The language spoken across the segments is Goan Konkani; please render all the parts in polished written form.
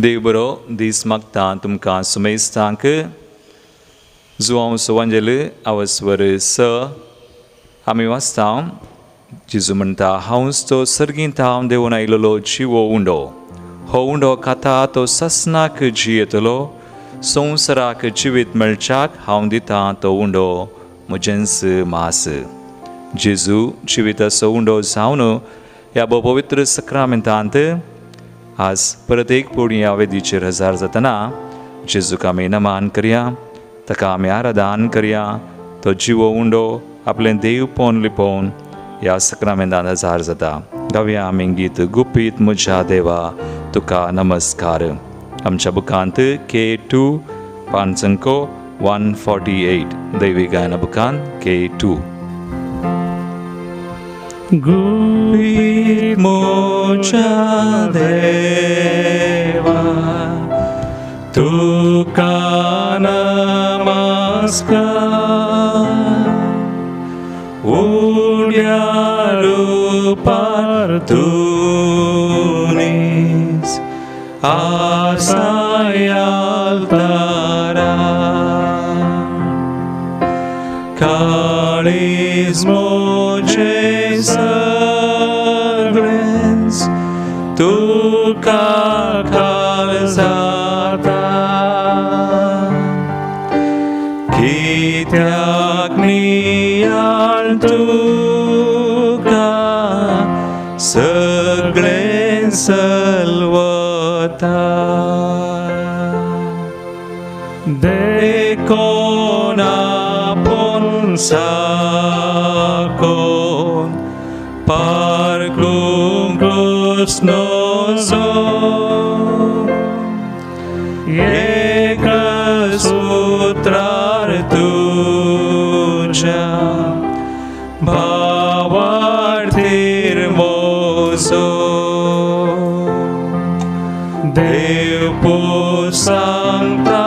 देव बरो दीस मागता तुमकां सुमेस्तांक. जुवांव सुवांजेल आवस्वर स आमी वाचता. जेजू म्हणटा, हांवच तो सर्गींत हांव देंवून आयलेलो जिवो उंडो. हो उंडो खाता तो ससनाक जियेतलो. संवसाराक जिवीत मेळच्याक हांव दितां तो उंडो म्हजेंच मास. जेजू जिविताचो उंडो जावन ह्या पवित्र सक्रामेंतांत आज परत एक पवटी ह्या वेदीचेर हजार जातना जेजूक आमी नमान करया, ताका आमी आराधन करया. तो जिवो उंडो आपलें देवपण लिपोवन ह्या सक्रामेंतांत हजार जाता. गावया आमी गीत गुपीत म्हज्या देवा तुका नमस्कार. आमच्या बुकांत K2 पांचंको 148 दैवी गायना बुकांत K2. गुपीत म्हज्या देवा तुका नमस्कार. उड्या रुपार तूं नीस आसायालतारा. काळीज म्हजें सगळेंच तुका खाल जाता. कित्याक नियाळ तुका सगळें सलवता. देखून आपूण साकोन पारकूंक नजो. एक सुत्रार तुज्या भावार्थीर मोजो. देव सांगता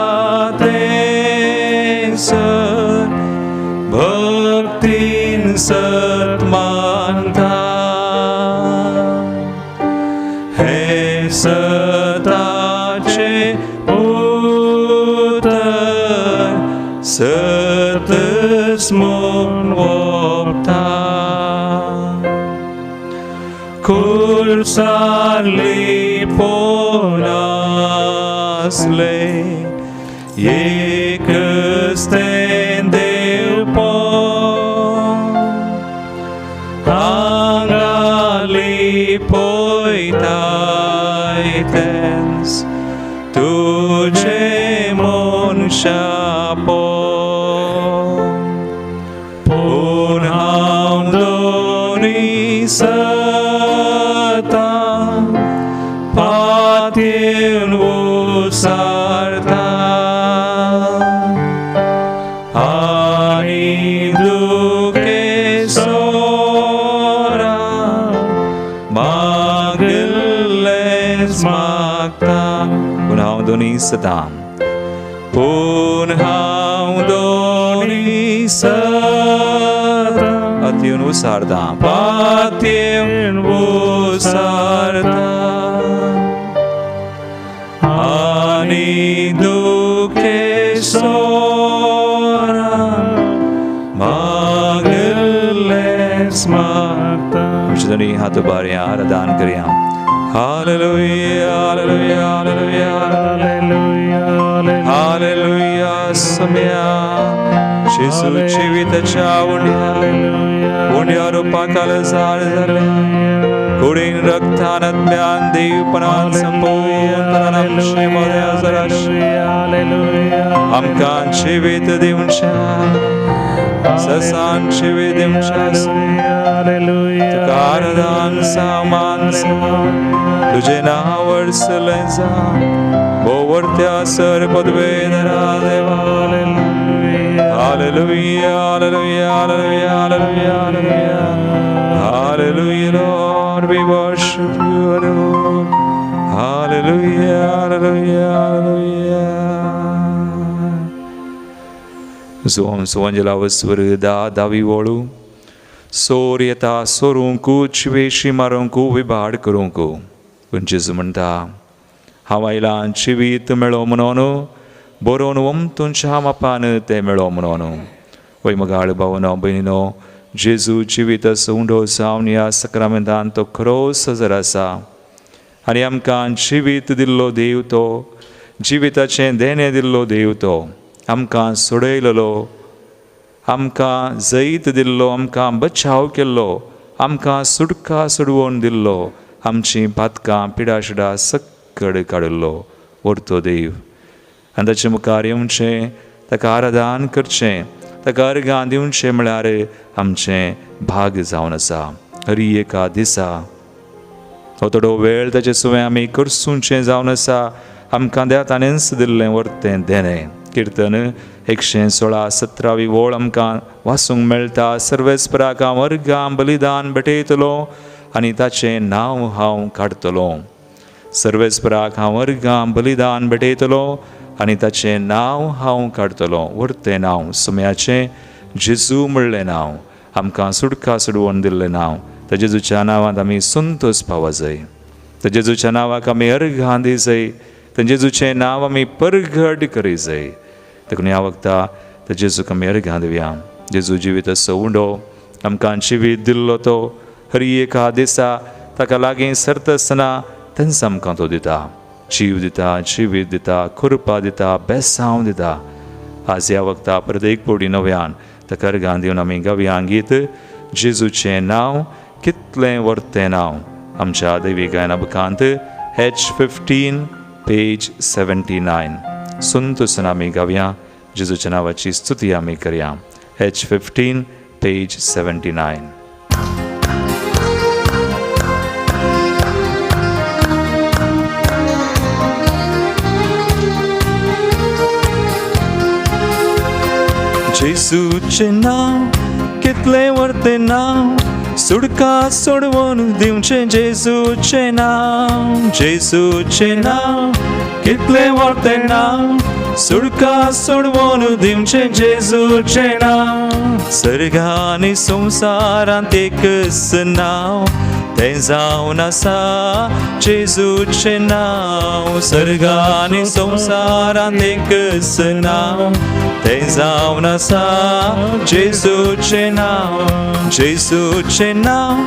तें सर भक्तीन सत मानता. हे सताचे उतर सतच म्हूण वोपता. खुर्सार लिपोवन आसलें एकच तें देवपण. हांगा लिपयताय तेंच तुजें मनशापण. पूण हांव दोनी सता पातयेवन उसारता. आनी दुखेसोरा मागलेंच मागता. पूण हांव दोनी सता, पूण हांव दोनी सता पातयेवन उसारता, पातयेवन उसारता. आनी दुखेसोरा मागलेंच मागता. आमचे दोनी हात उबारया, आराधन करया. Hallelujah, hallelujah, hallelujah, hallelujah. सम्या जेजू जिविताच्या उंड्या उंड्या रुपाकाल झाड जालें. कुडीन रक्तान आत्म्यान देवपणान संपूर्णपणान आमचे मदें हजर आशिल्लें. आमकां जिवीत दिवच्या ससान जिवीत दिवच्या तुका आराधन सामान तुजें नांव वर्सलें जावं. भोंवरत्या सर पदवेधरा देवा. Hallelujah, hallelujah, hallelujah, hallelujah, hallelujah. Hallelujah, Lord, we worship you, Lord. Hallelujah, hallelujah, hallelujah. जुवां सुवांजेला वस्वर दा दावी वळू सोर येता सोरूंकू चिवेशी मारूंकू विबाड करूंकू. पूण जेजू म्हणटा हांव आयलां जिवीत मेळो म्हणून, बरोवन वमतूंच्या मापान तें मेळो म्हणून. वय मगाळ भावनो भयणीनो, जेजू जिवीत उंडो जावन ह्या सक्रामेंतान तो खरोच हजर आसा आनी आमकां जिवीत दिल्लो देव तो, जिविताचें देणें दिल्लो देव तो, आमकां सोडयलेलो, आमकां जैत दिल्लो, आमकां बचाव केल्लो, आमकां सुटका सोडवून दिल्लो, आमचीं पातकां पिडाशिडा सक्कड काडिल्लो व्हरतो देव. आनी ताचे मुखार येवचें, ताका आराधन करचें, ताका अर्गां दिवचें म्हळ्यार आमचें भाग जावन आसा. हरी एका दिसा हो थोडो वेळ ताचे सुवें आमी करसूचें जावन आसा. आमकां देवा ताणेंच दिल्लें वर्तें देणें. किर्तन 116 17वी वळ आमकां वाचूंक मेळटा. सर्वेस्पराक हांव अर्गां बलिदान भेटयतलो आनी ताचें नांव हांव काडटलो. सर्वेस्पराक हांव अर्गां बलिदान भेटयतलो आनी ताचें नांव हांव काडटलो. वर्तें नांव सुम्याचें जेजू म्हणलें नांव, आमकां सुटका सोडवून दिल्लें नांव. त्या जेजूच्या नांवांत आमी संतोस पावा जाय. त्या जेजूच्या नांवाक आमी अर्घां दी जाय. त्या जेजूचें नांव आमी परगट करी जाय. देखून ह्या वखता त्या जेजूक आमी अर्घां दिवया. जेजू जिवीत असो उंडो आमकां जिवीत दिल्लो तो हरी एका दिसा ताका लागीं सरता आसतना तेंच आमकां तो दिता, जीव दिता, जिवीत दिता, कृपा दिता, बेसांव दिता. आज ह्या वखता परत एक पवटी नव्यान ताका अर्घां दिवन आमी गावया गीत जेजूचें नांव कितलें वर्तें नांव. आमच्या दैवी गायना बुकांत H15 page 79. संतोसान आमी गावया, जेजूच्या नांवाची स्तुती आमी करया. H15 page 79. जेजूचें नांव कितलें वर्तें नांव, सुटका सोडवून दिवचें जेजूचें नांव. जेजूचें नांव कितलें वर्तें नांव, सुटका सोडवून दिवचें जेजूचें नांव. सर्ग आनी संवसारांत एकच नांव तें जावन आसा जेजूचें नांव. सर्ग आनी संवसारांत एकच नांव तें जावन आसा जेजूचें नांव. जेजूचें नांव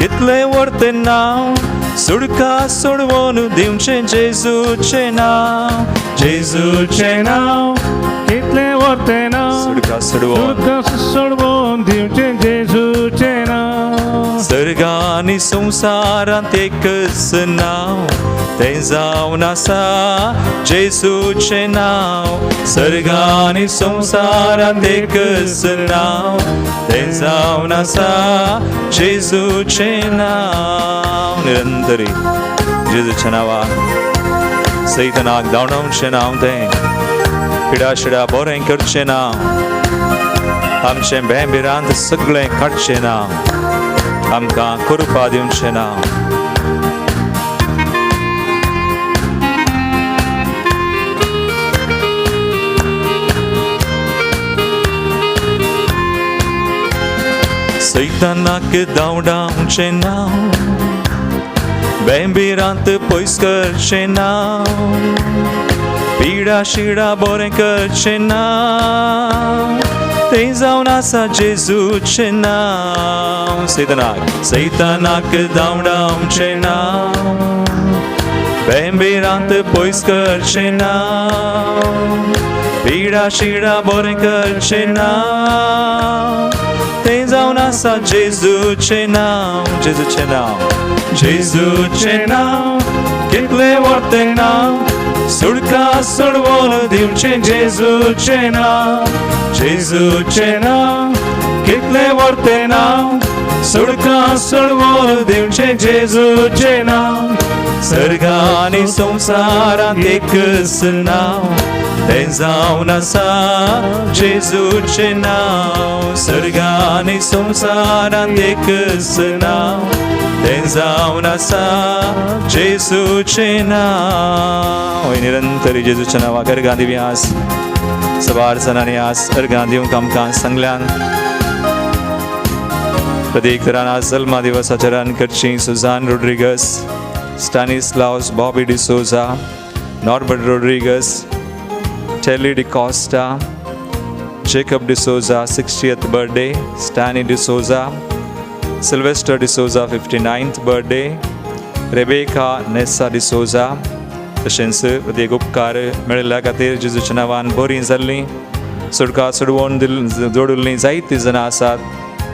कितलें वर्तें नांव, सुटका सोडवून दिवचें जेजूचें नांव. जेजूचें नांव कितलें वर्तें नांव, सुटका सोडवून, सुटका सोडवून दिवचें जेजूचें नांव. सर्ग आनी संवसारांत एकच नांव तें जावन आसा जेजूचें नांव. सर्ग आनी संवसारांत एकच नांव तें जावन आसा जेजूचें नांव. निरंतरी जेजूच्या नांवाक सैतनाक धांवडावचें नांव तें, पिडाशिडा बरें करचें नांव, आमचें भें भिरांत सगळें काडचें नांव, आमकां कृपा दिवचें नांव. सैतानाक धांवडावचें नांव, भें भिरांत पयस करचें नांव, पिडा शिडा बरें करचें नांव तें जावन आसा जेजूचें नांव. सैतानाक सैतानाक धांवडावचें नांव, भें भिरांत पयस करचें नांव, पिडा शिडा बरें करचें नांव तें जावन आसा जेजूचें नांव. जेजूचें नांव, जेजूचें नांव कितलें वर्तें नांव, सुटका सोडवून दिवचें जेजूचें नांव. जेजूचें नांव कितलें वर्तें नांव, सुटका सोडवून दिवचें जेजूचें नांव. सर्ग आनी संवसारांत एकच नांव तें जावन आसा जेजूचें नांव. सर्ग आनी संवसारांत एकच नांव तें जावन आसा जेजूचें नांव. निरंतर जेजूच्या नांवाक अर्घां दिवया. आज सबार जाणांनी आज अर्घां दिवंक आमकां सांगल्यान. प्रत्येक तरान आज जल्मा दिवस आचरण करची Susan Rodrigues, Stanislaus Bobby D'Souza, Norbert Rodrigues, Telly D'Costa, Jacob D'Souza 60th birthday, Stany D'Souza, Sylvester D'Souza 59th birthday, Rebecca Nessa D'Souza. तशेंच प्रत्येक उपकार मेळिल्ल्या खातीर जेजूच्या नांवान बरीं जाल्लीं सुटका सोडवून दिल जोडिल्लीं जायतीं जाणां आसात.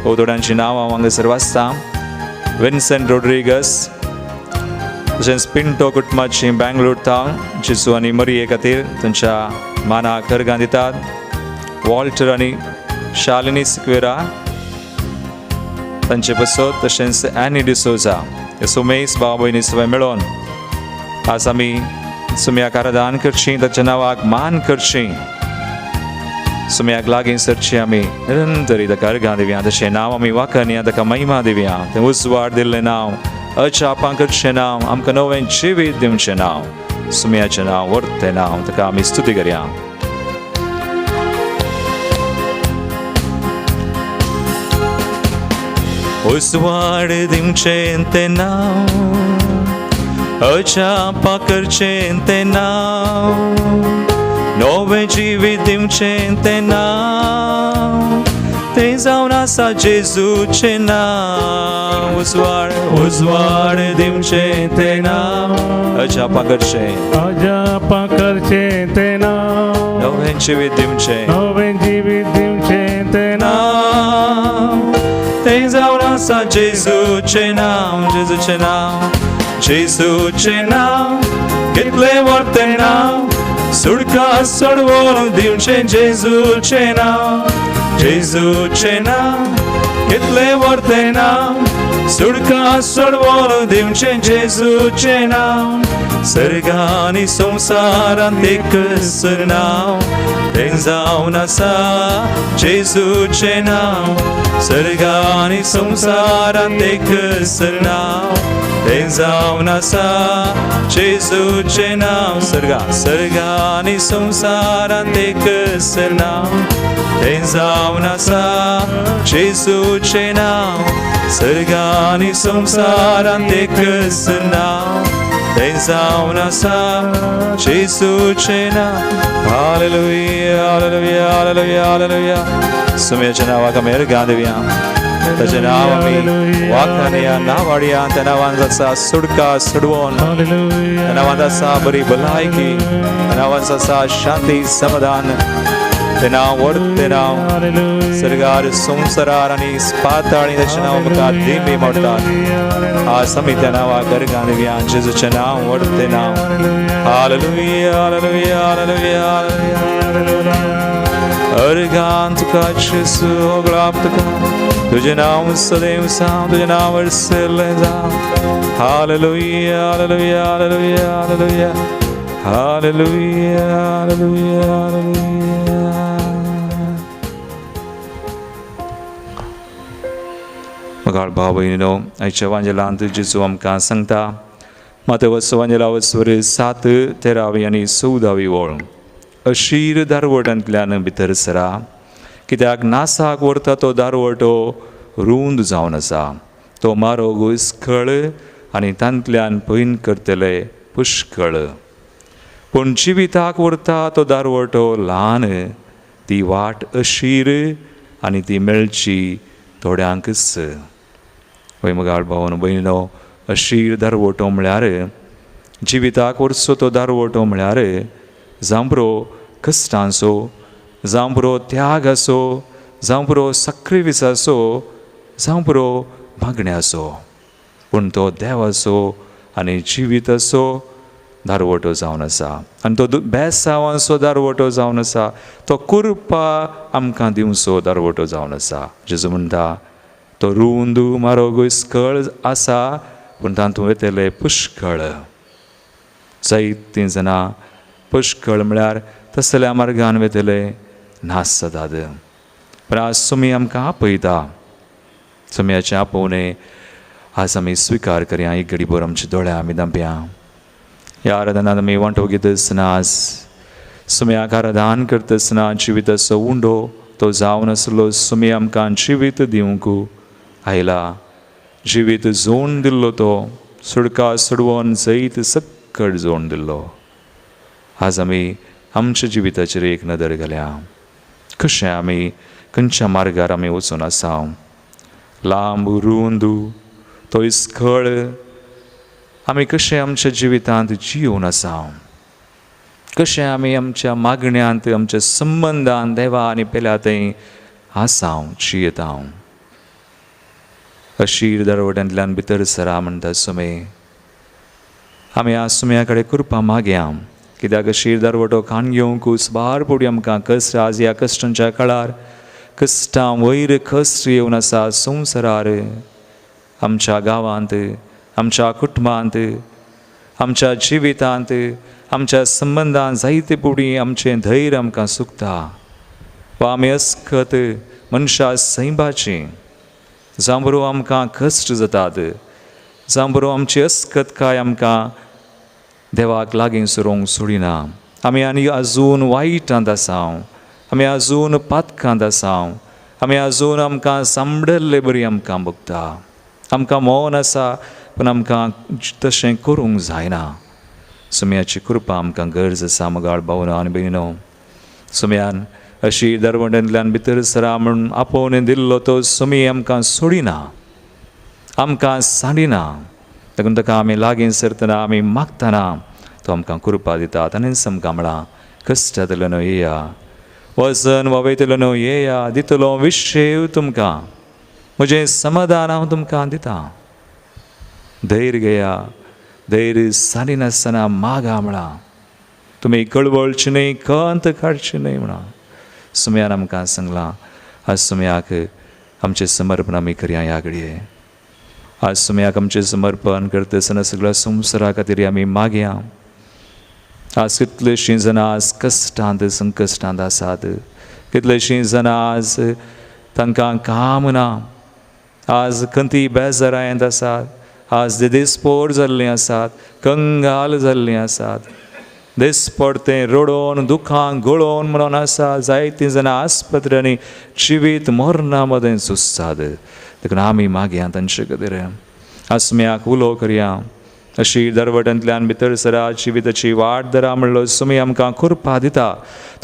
हो थोड्यांचीं नांवां हांव हांगासर वाचता. विन्संट रोड्रिगस, तशेंच पिंटो कुटुंबाची बँगलोर थावन जेजू आनी मरिये खातीर तांच्या मानाक अर्गां दितात. वॉल्टर आनी शालिनी सिक्वेरा तांचे पसत, तशेंच एनी डिसोजा, हे सुमेस भाव भयणी सगळे मेळोन आज आमी सुम्याक आराधन करची, ताच्या नांवाक मान करची, सुम्याक लागीं सरची, आमी निरंतरी ताका अर्गां दिवया. तशें नांव आमी वाखणया, ताका महिमा दिवया. तें उजवाड दिल्लें नांव, अजापां करचें नांव, आमकां नवें जिवीत दिवचें नांव, सुम्याचें नांव, वर्तें नांव, ताका आमी स्तुती करया. उजवाड दिवचें तें नांव, अजापां करचें तें नांव, नवें जिवीत दिवचें तें नांव, तें जावन आसा जेजूचें नांव. उजवाड, उजवाड दिवचें तें नांव, अजापां करचें, अजापां करचें तें नांव, नवें जिवीत दिवचें, नवें जिवीत दिवचें तें नांव, नांव, तें जावन आसा जेजूचें नांव. जेजूचें नांव, जेजूचें नांव, कितलें वर्तें नांव, सुटका सोडवून दिवचें जेजूचें नांव. जेजूचें नांव, कितलें वर्तें नांव, सुटका सोडवून दिवचें जेजूचें नांव. सर्गानी संवसारांत एकच नांव, तें जावन आसा जेजूचें नांव. सर्गानी संवसारांत एकच नांव, तें जावन आसा जेजूचें नांव. सर्गा, सर्गानी संवसारांत एकच नांव, तें जावन आसा जेजूचें नांव. सर्गानी संवसारांत एकच नांव, तें जावन आसा जेजूचें नांव. Hallelujah, hallelujah, hallelujah, hallelujah. सुम्याच्या नांवाक आमी अर्गां दिवया. ताचें नांव आमी वाखाणया, नावाडया. त्या नांवान आसा सुटका सोडवून, त्या नांवांत आसा बरी भलायकी, त्या नांवांत आसा शांती समाधान. तें नांव वर्तें नांव, सर्गार संवसारार आनी पाताळी ताचें नांव मुखार दिमी मोडटात. आज आमी त्या नांवाक अर्गां दिवया. जेजूचें नांव, वर्तें नांव. Hallelujah, hallelujah, hallelujah, hallelujah. अर्गां तुका जेजू, होगळाप तुका. तुजें नांव सदैव जावं, तुजें नांव वरसलें जावं. Hallelujah, hallelujah, hallelujah, hallelujah, hallelujah, hallelujah, hallelujah. मगाळ भाव भयणीनो, आयच्या वांजेलांत जेजू आमकां सांगता. मातवस वांजेला वस्वर 7, 13वी आनी 14वी वळ. अशीर दारवटांतल्यान भितर सरा, कित्याक नासाक व्हरता तो दारवटो रूंद जावन आसा, तो मारोग स्खळ आनी तांतल्यान पैन करतले पुष्कळ. पूण जिविताक व्हरता तो दारवटो ल्हान, ती वाट अशीर आनी ती मेळची थोड्यांकच. वय मगाळ भावन भयणीनो, अशीर दारवटो म्हळ्यार जिविताक व्हरचो तो दारवटो म्हळ्यार जांबरो कश्टांचो, जांबरो त्यागाचो, जांबरो सक्रिविसाचो, जांबरो मागण्याचो, पूण तो देवाचो आनी जिविताचो दारवटो जावन आसा. आनी तो बेसावांचो दारवटो जावन आसा, तो कुरपा आमकां दिवचो दारवटो जावन आसा. जेजू म्हणटा तो रूंद मारोग स्कळ आसा, पूण तातूंत वयतले पुष्कळ जायतीं जाणां. पुष्कळ म्हळ्यार तसल्या मार्गान वयतले नास जातात. पूण आज सुमी आमकां आपयता. सुमयाचें आपोवणें आज आमी स्विकार करया. एक घडी भर आमच्या दोळ्या आमी धांपया. ह्या आराधनांत आमी वांटो घेता आसतना, आज सुमयाक आराधन करता आसतना, जिविताचो उंडो तो जावन आसलो सुमी आमकां जिवीत दिवंक आयला. जिवीत जोन दिल्लो तो सुडका सोडवून जैत सक्कड जोडून दिल्लो. आज आमी आमच्या जिविताचेर एक नदर घाल्या, कशें आमी खंयच्या मार्गार आमी वचून आसा. लांब रुंद तो इस्कळ आमी कशें आमच्या जिवितांत जियोवन आसा, कशें आमी आमच्या मागण्यांत आमच्या संबंदान देवा आनी पेल्या थंय आसा जियेता. अशीर दरवट्यांतल्यान भितर सरा म्हणटा सुमे. आमी आज सुम्या कडेन कृपा मागया, कित्याक अशीर दरवटो खाण घेवंक सुबार पडया आमकां कश्ट. आज ह्या कश्टांच्या काळार कश्टां वयर कश्ट येवन आसा संवसारार, आमच्या गांवांत, आमच्या कुटुंबांत, आमच्या जिवितांत, आमच्या संबंदान जायते पुडी आमचें धैर्य आमकां सुकता वा आमी अस्कत मनशां सैंबाची जांबरो आमकां कश्ट जातात, जांबरो आमची अस्कतकाय आमकां देवाक लागीं सरूंक सोडिना. आमी आनी आजून वायटांत आसा, आमी आजून पातकांत आसा, आमी आजून आमकां सांबडल्ले बरी आमकां भोगता. आमकां मौन आसा पूण आमकां तशें करूंक जायना. सुम्याची कृपा आमकां गरज आसा मोगाळ भावनो आनी भयणीनो. सुम्यान अशी दरवंट्यांतल्यान भितर सरा म्हूण आपोवन दिल्लो तो सुमी आमकां सोडिना, आमकां सांडिना. देखून ताका आमी लागीं सरतना आमी मागतना तो आमकां कृपा दिता. ताणेंच आमकां म्हळां, कश्टांतलो न्हय येया, वजन वावयतलो न्हय येया, दितलो विशेव तुमकां, म्हजें समाधान हांव तुमकां दितां. धैर्य घेया, धैर्य सांडिनासतना मागा म्हळां, तुमी कळवळची न्हय, खंत काडची न्हय म्हळां. सुम्यान आमकां सांगलां. आज सुम्याक आमचें समर्पण आमी करया ह्या घडये. आज सुम्याक आमचें समर्पण करता आसतना सगळ्या संवसारा खातीर आमी मागया. आज कितलेशीं जाणां आज कश्टांत संकश्टांत आसात, कितलेशीं जाणां आज तांकां काम ना, आज खंती बेजारायेंत आसात, आज देस्पोर जाल्लीं आसात, कंगाल जाल्लीं आसात, दिसपडतें रडोवन दुखां गळोवन म्हणून आसा. जायतीं जाणां आस्पत्र्यांनी जिवीत मरणा मदें झुजतात. देखून आमी मागया तांचे खातीर. आसम्याक उलो करया, अशी दरवट्यांतल्यान भितर सरा, जिविताची वाट धरा म्हणलो सुमी आमकां कृपा दिता.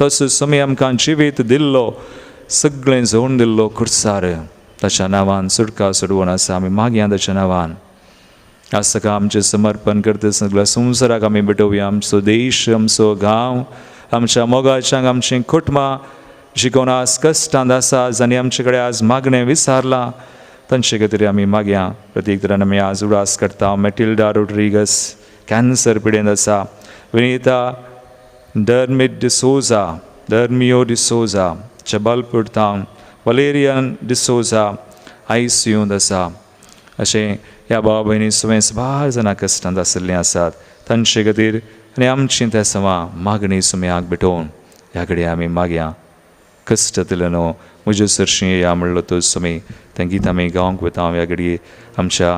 तसो सुमी आमकां जिवीत दिल्लो, सगळें जोडून दिल्लो खुर्सार, ताच्या नांवान सुटका सोडवून आसा. आमी मागया ताच्या नांवान. आज ताका आमचें समर्पण करता सगळ्या संवसाराक आमी भेटोवया. आमचो देश, आमचो गांव, आमच्या मोगाच्यांक, आमचीं कुटुंबां जी कोण आज कश्टांत आसा, जांणी आमचे कडेन आज मागणें विचारलां, तांचे खातीर आमी मागया. प्रत्येक तरान आमी आज उडास करता. मेटिल्डा रोड्रिगस कॅन्सर पिडेंत आसा, विनिता डर्मिट डिसोजा, डर्मियो डिसोजा जबलपूर तावन, वलेरियन डिसोजा आयसीयूंत आसा. अशें ह्या भाव भयणी सगळें सुमार जाणां कश्टांत आशिल्लीं आसात, तांचे खातीर आनी आमची त्या सवा मागणी सुम्याक भेटोवन ह्या कडेन आमी मागया. कश्ट दिले न्हू म्हजे सरशीं येया म्हणलो तो सुमी. तें गीत आमी गावंक वता ह्या घडये आमच्या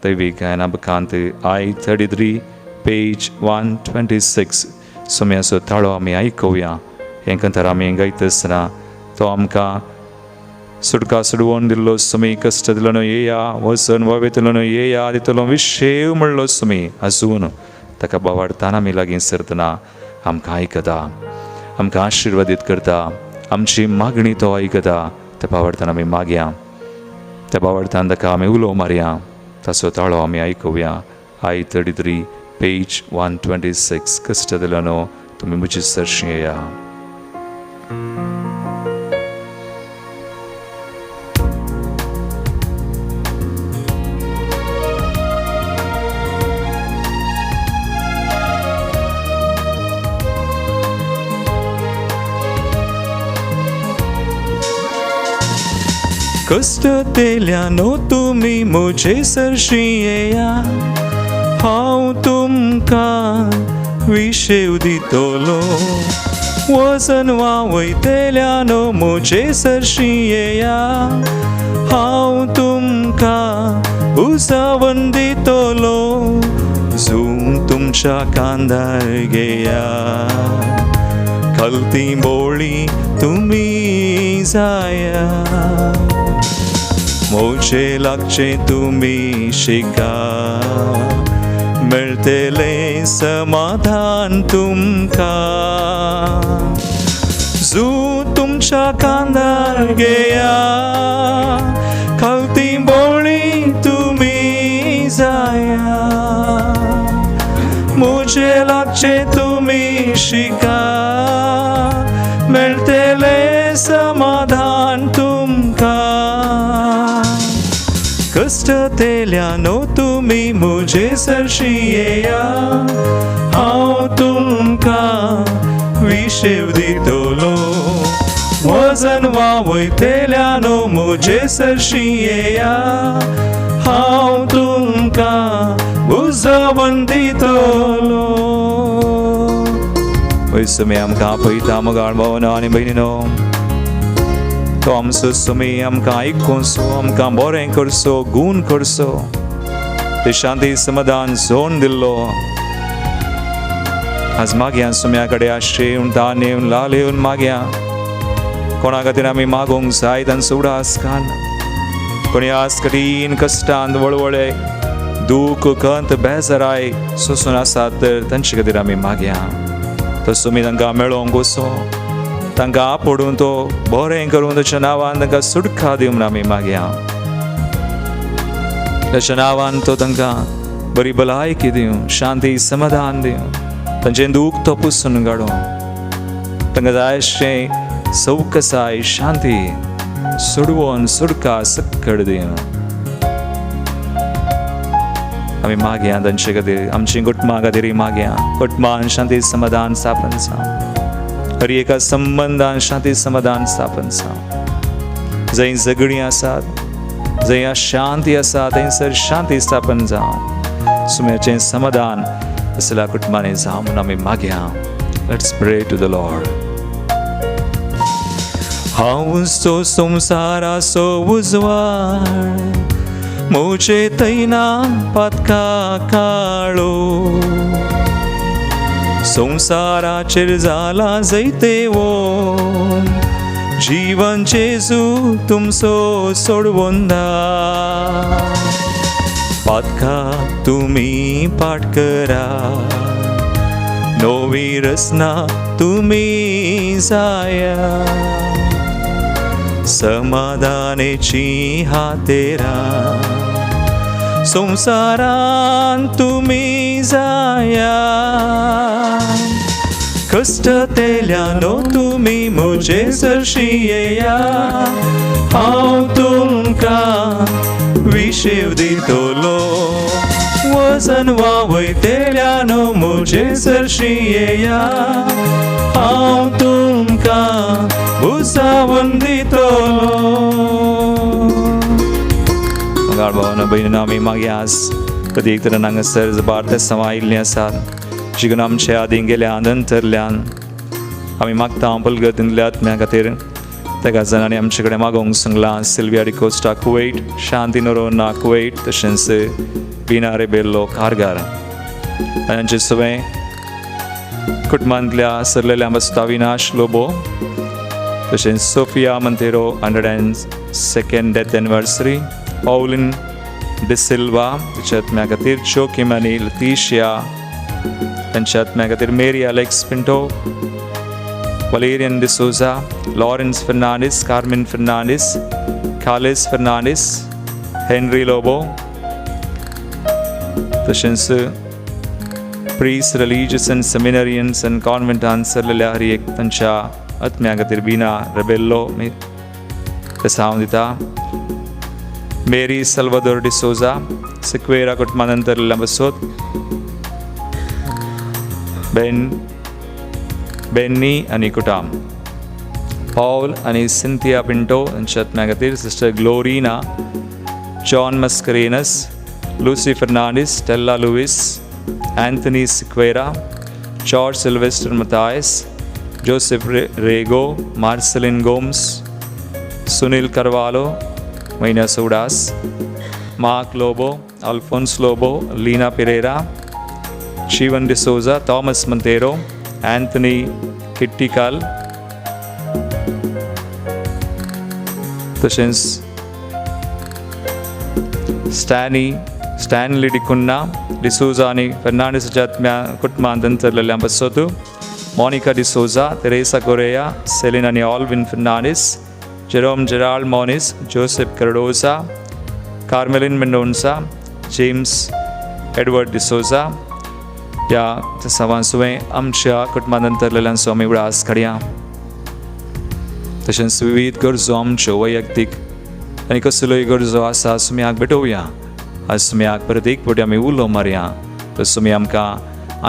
दैवीक गायना बुकांत I 33 page 126. सुम्याचो ताळो आमी आयकुया. हें कंतर आमी गायता आसतना तो आमकां सुटका सोडवून दिल्लो सुमी, कश्ट दिलो न्हय येया, वचन वावेतलो न्हय येया, दितलो विशेव म्हणलो सुमी. आजून ताका बावाडताना आमी लागीं सरतना आमकां आयकता, आमकां आशिर्वादीत करता, आमची मागणी तो आयकता. त्या बावाडताना आमी मागया, त्या बावाडतान ताका आमी उलो मारया, ताचो ताळो आमी आयकुया. I 33 page 126. कश्ट दिलो न्हू तुमी म्हजी सरशीं येया. कश्ट तेल्यानो तुमी म्हजे सरशीं येया, हांव तुमकां विशेव दितलो. वजन वावयतल्यानो म्हजे सरशीं येया, हांव तुमकां उसावन दितलो. जूं तुमच्या कांदार घेया, खलती बोळी तुमी जाया, मोजे लागचे तुमी शिका, मेळटलें समाधान तुमकां. जू तुमच्या कांदार घेया, खालती बोळी तुमी जाया, मुझे लागचे तुमी शिका, मेळटलें समाधान तुमकां. कश्टतेल्यानो तुमी मुजे सरशी येया, हांव तुमकां विशेव दितलो. वजन वावयतेल्यानो मुजे सरशी येया, हांव तुमकां उजवण दितलो. वयर सुमी आमकां आपयता, मोगाळ भावनो आनी भयणीनो. तो आमचो सुमी आमकां आयकुसो, आमकां बरें करचो, गूण करचो, ते शांती समाधान जोन दिल्लो. आज मागया सुम्या कडेन आशेवन, तानेवन, लालेवन मागया. कोणा खातीर आमी मागूंक जाय तांचो उडास कान. कोणी आज कठीण कश्टान, वळवळे, दूख, खंत, बेजाराय सोसून आसात तर तांचे खातीर आमी मागया. तो सुमी तांकां मेळोंक वचो, तांकां आपोडून तो बरें करून ताच्या नांवान तांकां सुटका दिवं म्हूण आमी मागया. ताच्या नांवान तो तांकां बरी भलायकी दिवं, शांती समाधान दिवं, तांचें दूख तो पुसून काडूं, तांकां जाय अशें सवकसाय, शांती, सोडवून सुटका सक्कड दिवं. आमी मागया तांचे खातीर. आमची कुटुंबा खातीर मागया. कुटुंबान शांती समाधान स्थापन जावं, हर एका संबंदान शांती समाधान स्थापन जावं. जंय झगडीं आसात, जंय अशांती आसा, थंयसर शांती स्थापन जावं, सुम्याचें समाधान असल्या कुटुंबांनी जावं म्हणून आमी मागया. Let's pray to the Lord. हांवच तो संवसाराचो उजवाड, मुझे तैना पातका काळो, संवसाराचेर जाला जैतेवो, जीवन जेजू तुमचो सोडवंदा. पातका तुमी पाठ करा, नवी रचना तुमी जाया, समाधानेची हातेरा संवसारान तुमी जाया. कश्टतेल्यानो तुमी मुजे सरशी येया, हांव तुमकां विशेव दितलो. वजन वावयतेल्यानो मुजे सरशी येया, हांव तुमकां भुजावन दितलो. मंगाळ भावानो भयणीनो, आमी मागीर आज प्रत्येक तरेन हांगासर भारत समायिल्लीं आसात, जिगून आमच्या आदीं गेल्या नंतरल्यान आमी मागता पलगतींतल्या आत्म्या खातीर. तेका जाणांनी आमचे कडेन मागोवंक सांगलां: सिल्विया डिकोस्टा कुवैट, शांती नोरोना कुवैट, तशेंच बिना रेबेल्लो कारगार. आनी आमचे सगळें कुटुंबांतल्या सरलेल्या आसता अविनाश लोबो, तशेंच Sophia Monteiro, 102nd death anniversary, Paulin D'Silva तिच्या आत्म्या खातीर, जोकीम आनी लतीशिया तांच्या आत्म्या खातीर, Mary Alex Pinto, Valerian D'Souza, Lawrence Fernandes, Carmen Fernandes, Carles Fernandes, Henry Lobo, तशेंच priests, religious and seminarians and कॉन्व्हेंटान सरलेल्या हर एक तांच्या आत्म्या खातीर, बिना रेबेल्लो हांव दिता, मेरी सल्वादोर डिसोजा, सिक्वेरा कुटुंबा नंतर बसोत, बेन बेन्नी आनी कुटाम, पॉल आनी सिंथिया पिंटो यांच्या आत्म्या खातीर, sister Glorina, John Mascarenhas, Lucy Fernandes, Stella Lewis, Anthony Sequeira, George Sylvester Mathias, Joseph Rego, Marceline Gomes, Sunil Carvalho, Maina Sudas, Mark Lobo, Alphonse Lobo, Leena Pereira, Shivan D'Souza, Thomas Monteiro, Anthony Kittikal, तशेंच स्टॅनी स्टॅनली डिकुन्ना, डिसोजा आनी फेर्नांडीसाच्या आत्म्या कुटुंबांत अंतरलेल्या पासत, Monica D'Souza, Teresa Correia, Celine आनी Alvin Fernandes, Jerome Gerald Moniz, Joseph Cardoza, Carmelin Mendonca, James Edward D'Souza ह्या सवांसुवें आमच्या कुटुंबांत अंतरलेल्यांचो आमी उडास काडया. तशेंच विवीध गरजो आमच्यो वैयक्तीक आनी कसल्योय गरजो आसा सुम्याक भेटोवया. आज सुम्याक परत एक फावटी आमी उलो मारया, तर सुमी आमकां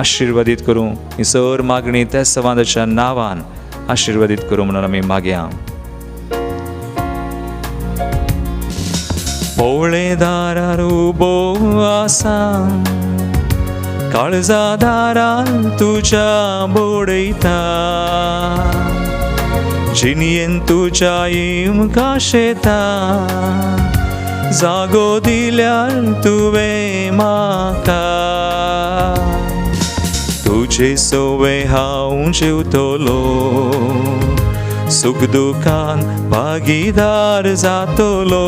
आशिर्वादीत करूं. ही सर मागणी त्या सवांदाच्या नांवान आशिर्वादीत करूं म्हणून आमी मागया. पोवळे दारार उबो आसा, काळजा दारार तुज्या बडयता, जिणयेन तुज्या इमकाशेता, जागो दिल्यार तुवें म्हाका. तुजे सवे हांव जेवतलो, सुख दुखान भागीदार जातलो,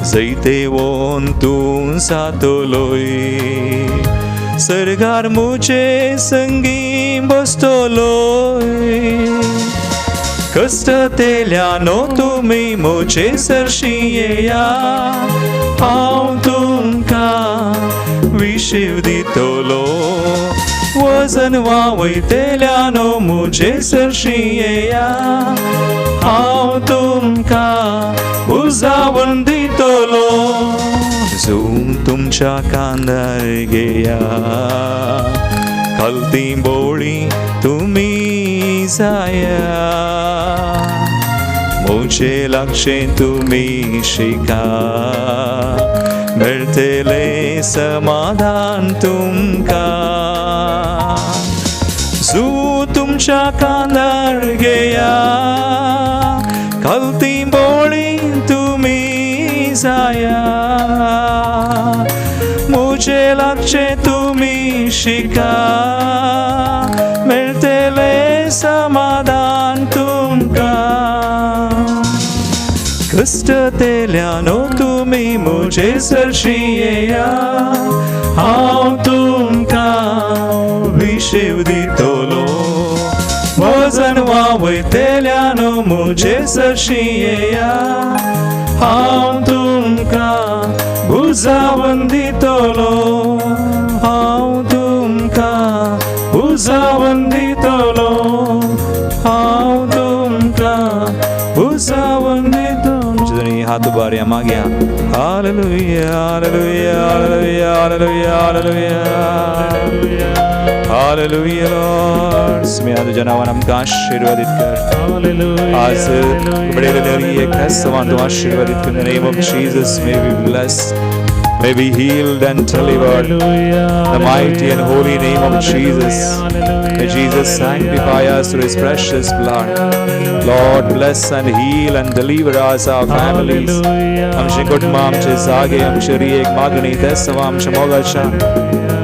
जैतेवोन तूं जातलोय, सर्गार मुजे संगी बसतलोय. कश्टतेल्यानो तुमी म्हजे सरशी येया, हांव तुमकां विशीव दितलो. वजन वावयतेल्यानो म्हजे सरशी येया, हांव तुमकां उजावण दितलो. जूं तुमच्या कांदार घेया, खलती बोळी तुमी जाया, म्हजे लागचें तुमी शिका, मेळटलें समाधान तुमकां. जूं तुमच्या कांदार घेया, खलती बोळी तुमी जाया, म्हजे लागचें तुमी शिका, मेळटलें समाधान तुमकां. कश्टतेल्यानो तुमी म्हजे सरशी येया, हांव तुमकां विशीव दितलो. वजन वावयतेल्यानो म्हजे सरशी येया, हांव तुमकां उजावन दितलो. हांव तुमकां उजावन दितलो. हांव तुमकां उजावन दितलो. दोनी हात उबारया, मागया. Hallelujah, hallelujah, hallelujah, hallelujah, hallelujah, hallelujah, Lord. सुम्या तुज्या नांवान आमकां आशिर्वादीत कर. आज बडे एक क्रिस्तवान तूं आशिर्वादीत कर. In the name of Jesus, may we be blessed, may be healed and delivered. The mighty and holy name of Jesus. May Jesus sanctify us through His precious blood. Lord, bless and heal and deliver us, our families. आमचे कुटुंब, आमचे जागे, आमचे हरी एक मागणी तेसवा आमच्या मोगाच्या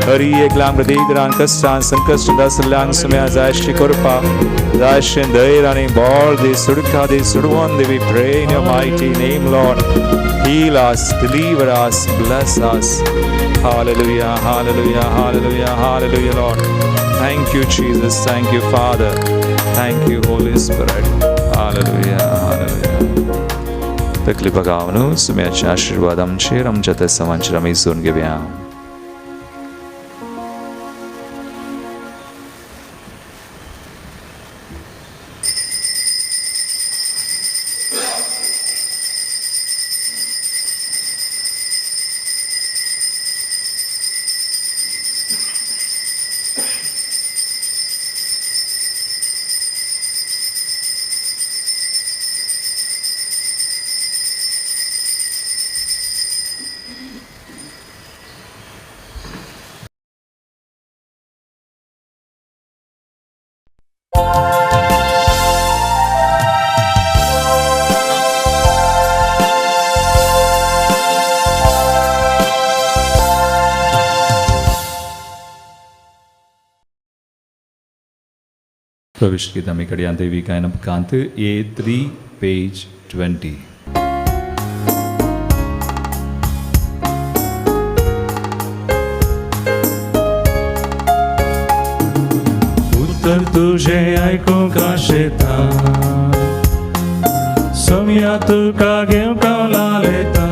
हरी एक लांब देगरान कश्टान संकश्ट आसल्ल्यांक सुम्या जायशी करपा, जायशें धैर्य आनी बळ दी, सुडका दी, सुडवून दी. We pray in your mighty name, Lord. Heal us, deliver us, bless us. Hallelujah, hallelujah, hallelujah, hallelujah, Lord. Thank you, Jesus. Thank you, Father. Thank you, Holy Spirit. Hallelujah, hallelujah. तकली बघावन सुम्याचे आशीर्वाद आमचेर, आमच्या तेसावांचेर आमी जोडून घेवया. प्रवेश गीत आमी कडया देवी गायन कांत A3 page 20. तुजें आयकूंक आशेता सोम्या तुका घेवंक हांव लालेता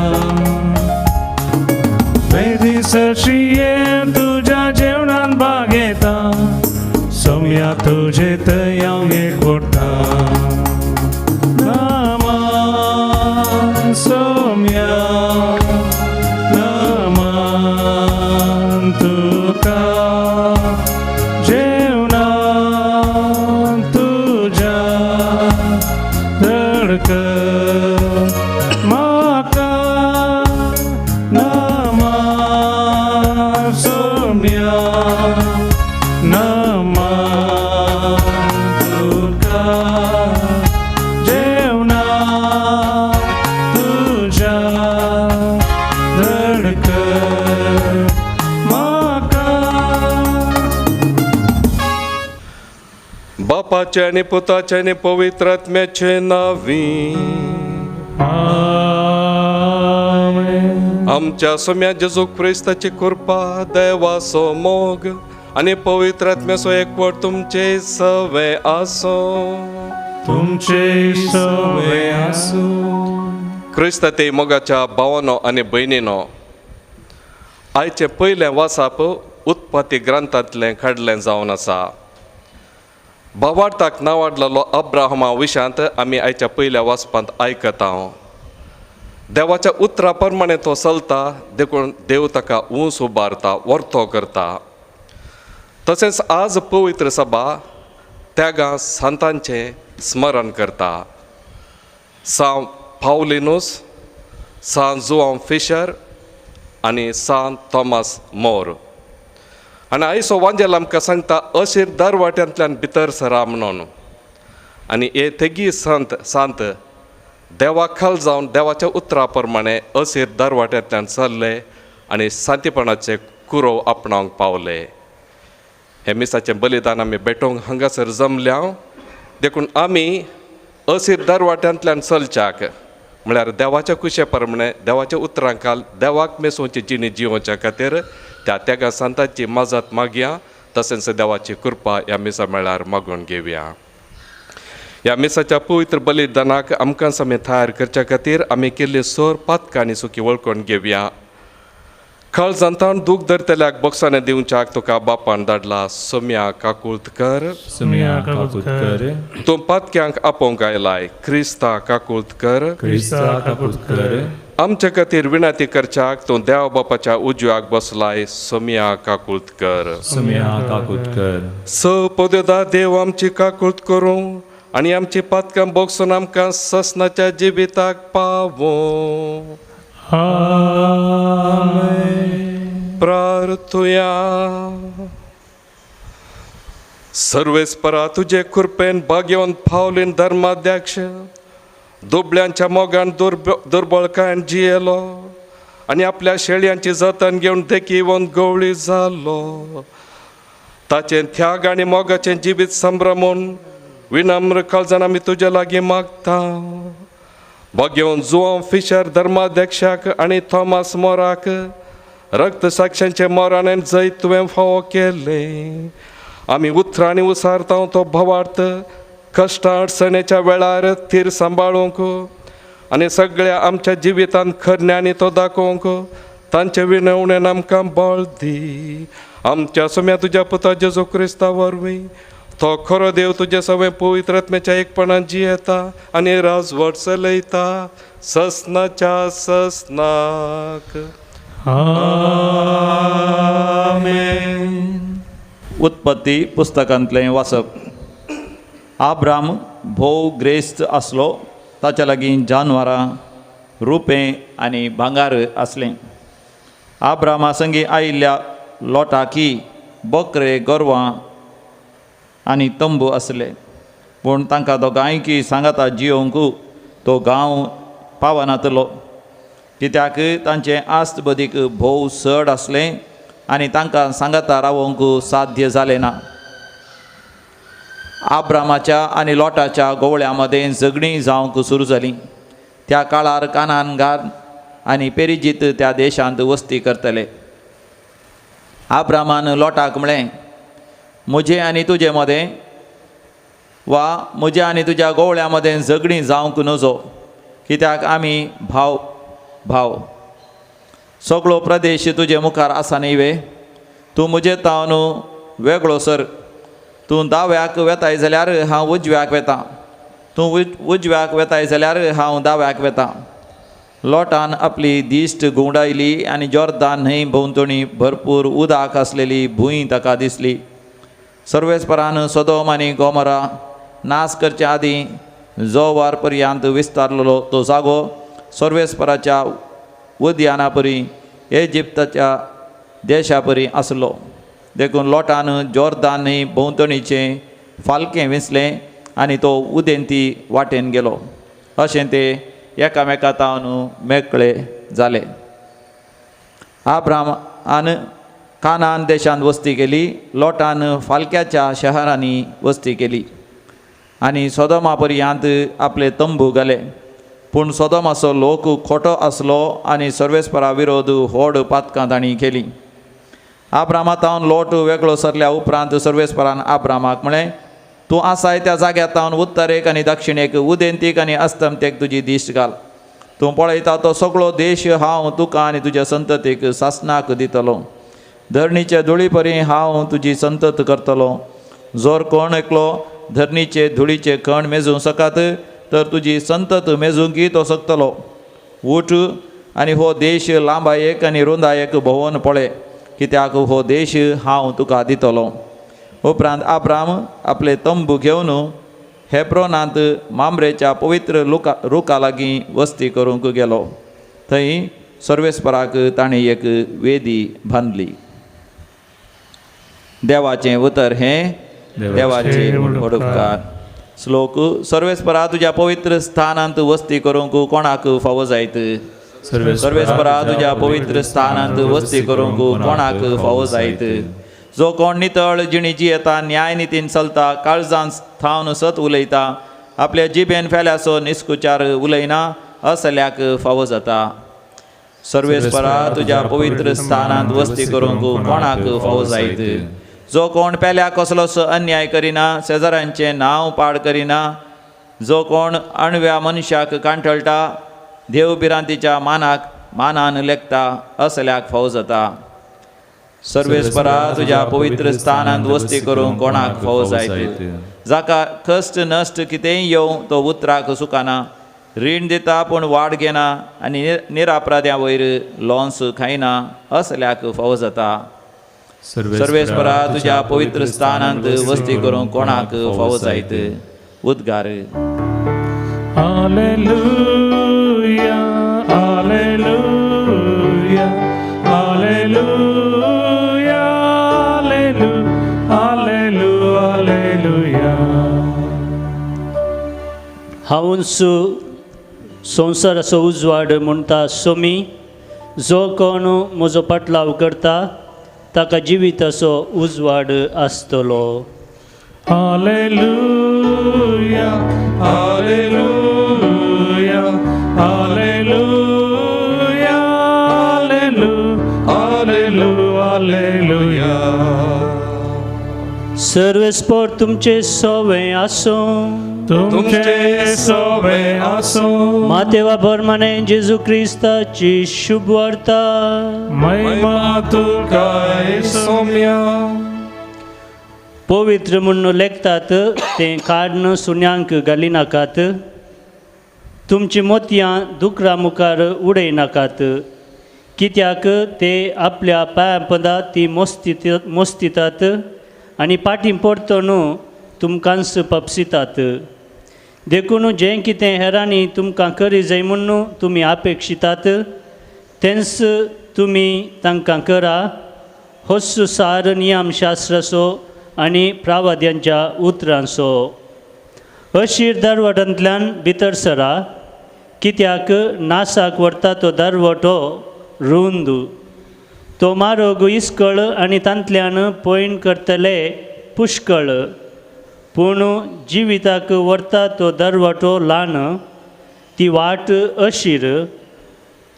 वेदी सरशी येवन तुज्या जेवणान भाग घेता सोम्या तुजे थंय हांव एक पडटा नामा सोम्या नमन तुका जेवणान तुज्या धडक म्हाका नमन सोम्या नमन तुका जेवणान तुज्या धडक म्हाका. बापाचे आनी पुताचे आनी पवित्र आत्म्याचे नावी. आमेन. आमच्या सोम्या जेजू क्रिस्ताची कृपा, देवाचो मोग आनी पवित्र आत्म्याचो एकवट तुमचे सवे आसो. तुमचे सवे आसूं. क्रिस्ता ते मोगाच्या भावानो आनी भयणीनो, आयचें पयलें वासाप उत्पत्ती ग्रंथांतलें काडलें जावन आसा. भावार्थाक नांवाडलेलो अब्राहमा विशांत आमी आयच्या पयल्या वाचपांत आयकता. देवाच्या उतरा प्रमाणे तो चलता, देखून देव ताका ऊंच उबारता, वर्तो करता. तशेंच आज पवित्र सभा त्यागां संतांचें स्मरण करता. सांव पावलिनूस, सांव जुआंव फिशर आनी सांत थॉमस मोर. आनी आयचो वांजेल आमकां सांगता अशीर दरवाट्यांतल्यान भितर सरा म्हणून. आनी हे तेगी संत सांत देवा खाल जावन देवाच्या उतरा प्रमाणे अशीर दरवाट्यांतल्यान चल्ले आनी शांतीपणाचे कुरोव आपणावंक पावले. हे मिसाचें बलिदान आमी भेटोवंक हांगासर जमल्या, देखून आमी अशीर दरवाट्यांतल्यान चलच्याक म्हळ्यार देवाच्या कुशे प्रमाणे देवाच्या उतरां खाल देवाक मेसोवची जिणी जिवोवच्या खातीर त्या त्यागा संतांची मजत मागया. तशेंच देवाची कृपा ह्या मिसा मेळ्यार मागून घेवया. ह्या मिसाच्या पवित्र बलिदानाक आमकां समेत तयार करच्या खातीर आमी केल्ली सोर पातकां आनी सुकी वळखून घेवया. खळ जांतान दूख धरतल्याक बोक्साने दिवच्याक तुका बापान धाडला. सोम्या काकूत कर. सुम्या काकूत कर. तूं पातक्यांक आपोवंक आयलाय. क्रिस्ता काकूत कर. क्रिस्ता काकूत कर. आमचे खातीर विनंती करच्याक तूं देव बापाच्या उजव्याक बसलाय. सोम्या काकूत कर. सुम्या काकूत कर. स पदेदा देव आमची काकूत करूं आनी आमची पातकां बोगसून आमकां ससनाच्या जिविताक पावों. आमेन. प्रार्थुया. सर्वेस्परा तुजे कृपेन भाग्यवंत पावलीन धर्माध्यक्ष दुबळ्यांच्या मोगान दुर्बळकायन जियेलो आनी आपल्या शेळयांची जतन घेवन देखीवन गवळी जालो. ताचें त्याग आनी मोगाचें जिवीत संभ्रमून विनम्र काळजान आमी तुज्या लागीं मागता. भाग्यवंत जुआंव फिशर धर्माध्यक्षाक आनी थॉमस मोराक रक्त साक्षांचे मोरान जैत तुवें फावो केलें. आमी उतरांनी उसारता तो भवार्थ कश्टां अडचणेच्या वेळार थीर सांबाळूंक आनी सगळ्या आमच्या जिवितांत खरण्यांनी तो दाखोवंक तांचे विनवणेन आमकां बळ दी. आमच्या सोम्या तुज्या पुता जेजू क्रिस्ता वरवीं तो खरो देव तुजे सगळें पवित्र आत्म्याच्या एकपणान जियेता आनी राजवट चलयता ससनाच्या ससनाक. आमेन. उत्पत्ती पुस्तकांतलें वाचप. आब्राम भोव ग्रेस्त आसलो. ताच्या लागीं जानवरां, रुपें आनी भांगार आसलें. आब्रामा संगी आयिल्ल्या लोटाकी बकरे, गोरवां आनी तंबू आसले. पूण तांकां दोगांयकी सांगाता जियोवंक तो गांव पावनातलो, कित्याक तांचें आस्त बदीक भोव चड आसलें आनी तांकां सांगाता रावोवंक साध्य जालें ना. आब्रामाच्या आनी लोटाच्या गोवळ्यां मदें झगडीं जावंक सुरू जालीं. त्या काळार कानानगार आनी पेरिजीत त्या देशांत वस्ती करतले. आब्रामान लोटाक म्हळें, म्हजें आनी तुजें मदें वा म्हज्या आनी तुज्या गोवळ्या मदें झगडीं जावंक नजो, कित्याक आमी भाव भाव. सगळो प्रदेश तुजे मुखार आसा न्ही वे? तूं म्हजे तावन वेगळो सर. तूं दाव्याक वेताय जाल्यार हांव उजव्याक वेता, तूं उजव्याक वेताय जाल्यार हांव दाव्याक वेता. लोटान आपली दिश्ट घुंवडायली आनी जॉर्दान न्हंय भोंवतणी भरपूर उदक आसलेली भूंय ताका दिसली. सर्वेस्परान सदोम आनी गोमरा नाश करचे आदीं जोवार पर्यंत विस्तारलेलो तो जागो सर्वेस्पराच्या उद्याना परी इजिप्ताच्या देशा परी आसलो. देखून लोटान जॉर्दान न्हंय भोंवतणीचें फालकें विंचलें आनी तो उदेंती वाटेन गेलो. अशें ते एकामेका तावन मेकळे जाले. आब्रामान कानान देशांत वस्ती केली. लोटान फालक्याच्या शहरांनी वस्ती केली आनी सोदोमा पर्यंत आपले तंबू घाले. पूण सोदोमाचो लोक खोटो आसलो आनी सर्वेस्परा विरोध व्हड पातकां तांणी केली. आब्रामा तावन लोट वेगळो सरल्या उपरांत सर्वेस्परान आब्रामाक म्हळें, तूं आसाय त्या जाग्यार तावन उत्तरेक आनी दक्षिणेक, उदेंतीक आनी अस्तमतेक तुजी दिश्ट घाल. तूं पळयता तो सगळो देश हांव तुका आनी तुज्या संततीक सासणाक दितलो. धरणीचे धुळी परी हांव तुजी संतत करतलो. जर कोण एकलो धरणीचे धुळीचे कण मेजूंक शकत तर तुजी संतत मेजूंक तो शकतलो. उठ आनी हो देश लांबायेक आनी रुंदायेक भोंवन पळय, कित्याक हो देश हांव तुका दितलो. उपरांत आब्राम आपले तंबू घेवन हेब्रोनांत मामरेच्या पवित्र रुखा लागीं वस्ती करूंक गेलो. थंय सर्वेस्पराक ताणें एक वेदी बांदली. देवाचें उतर हें देवाचें उपकार. श्लोक. सर्वेस्परा तुज्या पवित्र स्थानांत वस्ती करूंक कोणाक फावो जायत? सर्वेस्परा तुज्या पवित्र स्थानांत वस्ती करूंक कोणाक फावो जायत? जो कोण नितळ जिणी जियेता, न्याय नितीन चलता, काळजान थावन सत उलयता, आपल्या जिबेन फेल्याचो निस्कुचार उलयना, असल्याक फावो जाता. सर्वेस्परा तुज्या पवित्र स्थानांत वस्ती करूंक कोणाक फावो जायत? जो कोण पेल्याक कसलोच अन्याय करिना, शेजाऱ्यांचें नांव पाड करिना, जो कोण अणव्या मनशाक कांठळटा, देव भिरांतीच्या मानाक मानान लेखता, असल्याक फावो जाता. सर्वेस्परा तुज्या पवित्र स्थानांत वस्ती करूंक कोणाक फावो जायत? जाका कश्ट नश्ट कितेंय येवं तो उतराक सुकाना, रीण दिता पूण वाड घेना आनी निरापराध्या वयर लोन्स खायना, असल्याक फावो जाता. सर्वेस्परा तुज्या पवित्र स्थानांत वस्ती करूंक कोणाक फावो जायत? उद्गार. Hallelujah, hallelujah, hallelujah, hallelujah, hallelujah. हांवूच संवसाराचो उजवाड म्हणटा सोमी, जो कोण म्हजो पाटलाव करता ताका जिविताचो उजवाड आसतलो. Hallelujah, hallelujah, hallelujah, hallelujah, hallelujah. सर्वेस्पर तुमचे सोवे आसूं. तुमचे सोवे आसूं. मातेवा बरमाने जेजू क्रिस्ताची शुभ वार्ता. महिमा तुका सोम्या. पवित्र म्हूण लेखतात तें काडून सुण्यांक घालिनाकात, तुमची मोतयां दुकरा मुखार उडयनाकात, कित्याक ते आपल्या पांयां पदा ती मोस्तितात आनी फाटीं परतून तुमकांच पपसितात. देखून जें कितें हेरांनी तुमकां करी जाय म्हूण तुमी अपेक्षितात तेंच तुमी तांकां करा. होच सार नियमशास्त्राचो आनी प्रावाद्यांच्या उतरांचो. अशीर दरवट्यांतल्यान भितर सरा, कित्याक नासाक व्हरता तो दरवटो रुंद, तो मारोग इस्कळ आनी तांतल्यान पयण करतले पुष्कळ. पूण जिविताक व्हरता तो दरवटो ल्हान, ती वाट अशीर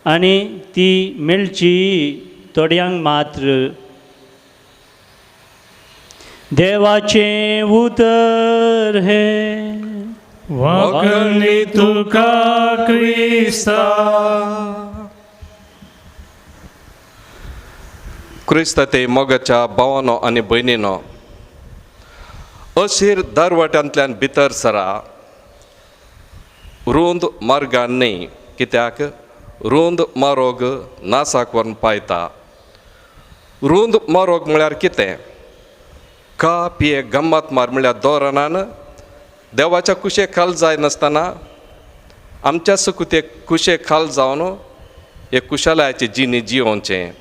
आनी ती मेळची थोड्यांक मात्र. देवाचें उतर हें. वाकली तुका क्रिस्ता. क्रिस्त ते मोगाच्या भावानो आनी भयणीनो, अशीर दरवट्यांतल्यान भितर सरा, रुंद मार्गान न्ही, कित्याक रुंद मारोग नासाक व्हरून पायता. रुंद मारोग म्हळ्यार कितें? का पिये गम्मत मार म्हळ्यार धोरणान देवाच्या कुशे खाल जाय नासतना आमच्या सुकुते कुशे खाल जावन एक कुशलायाची जिणी जियोवचें,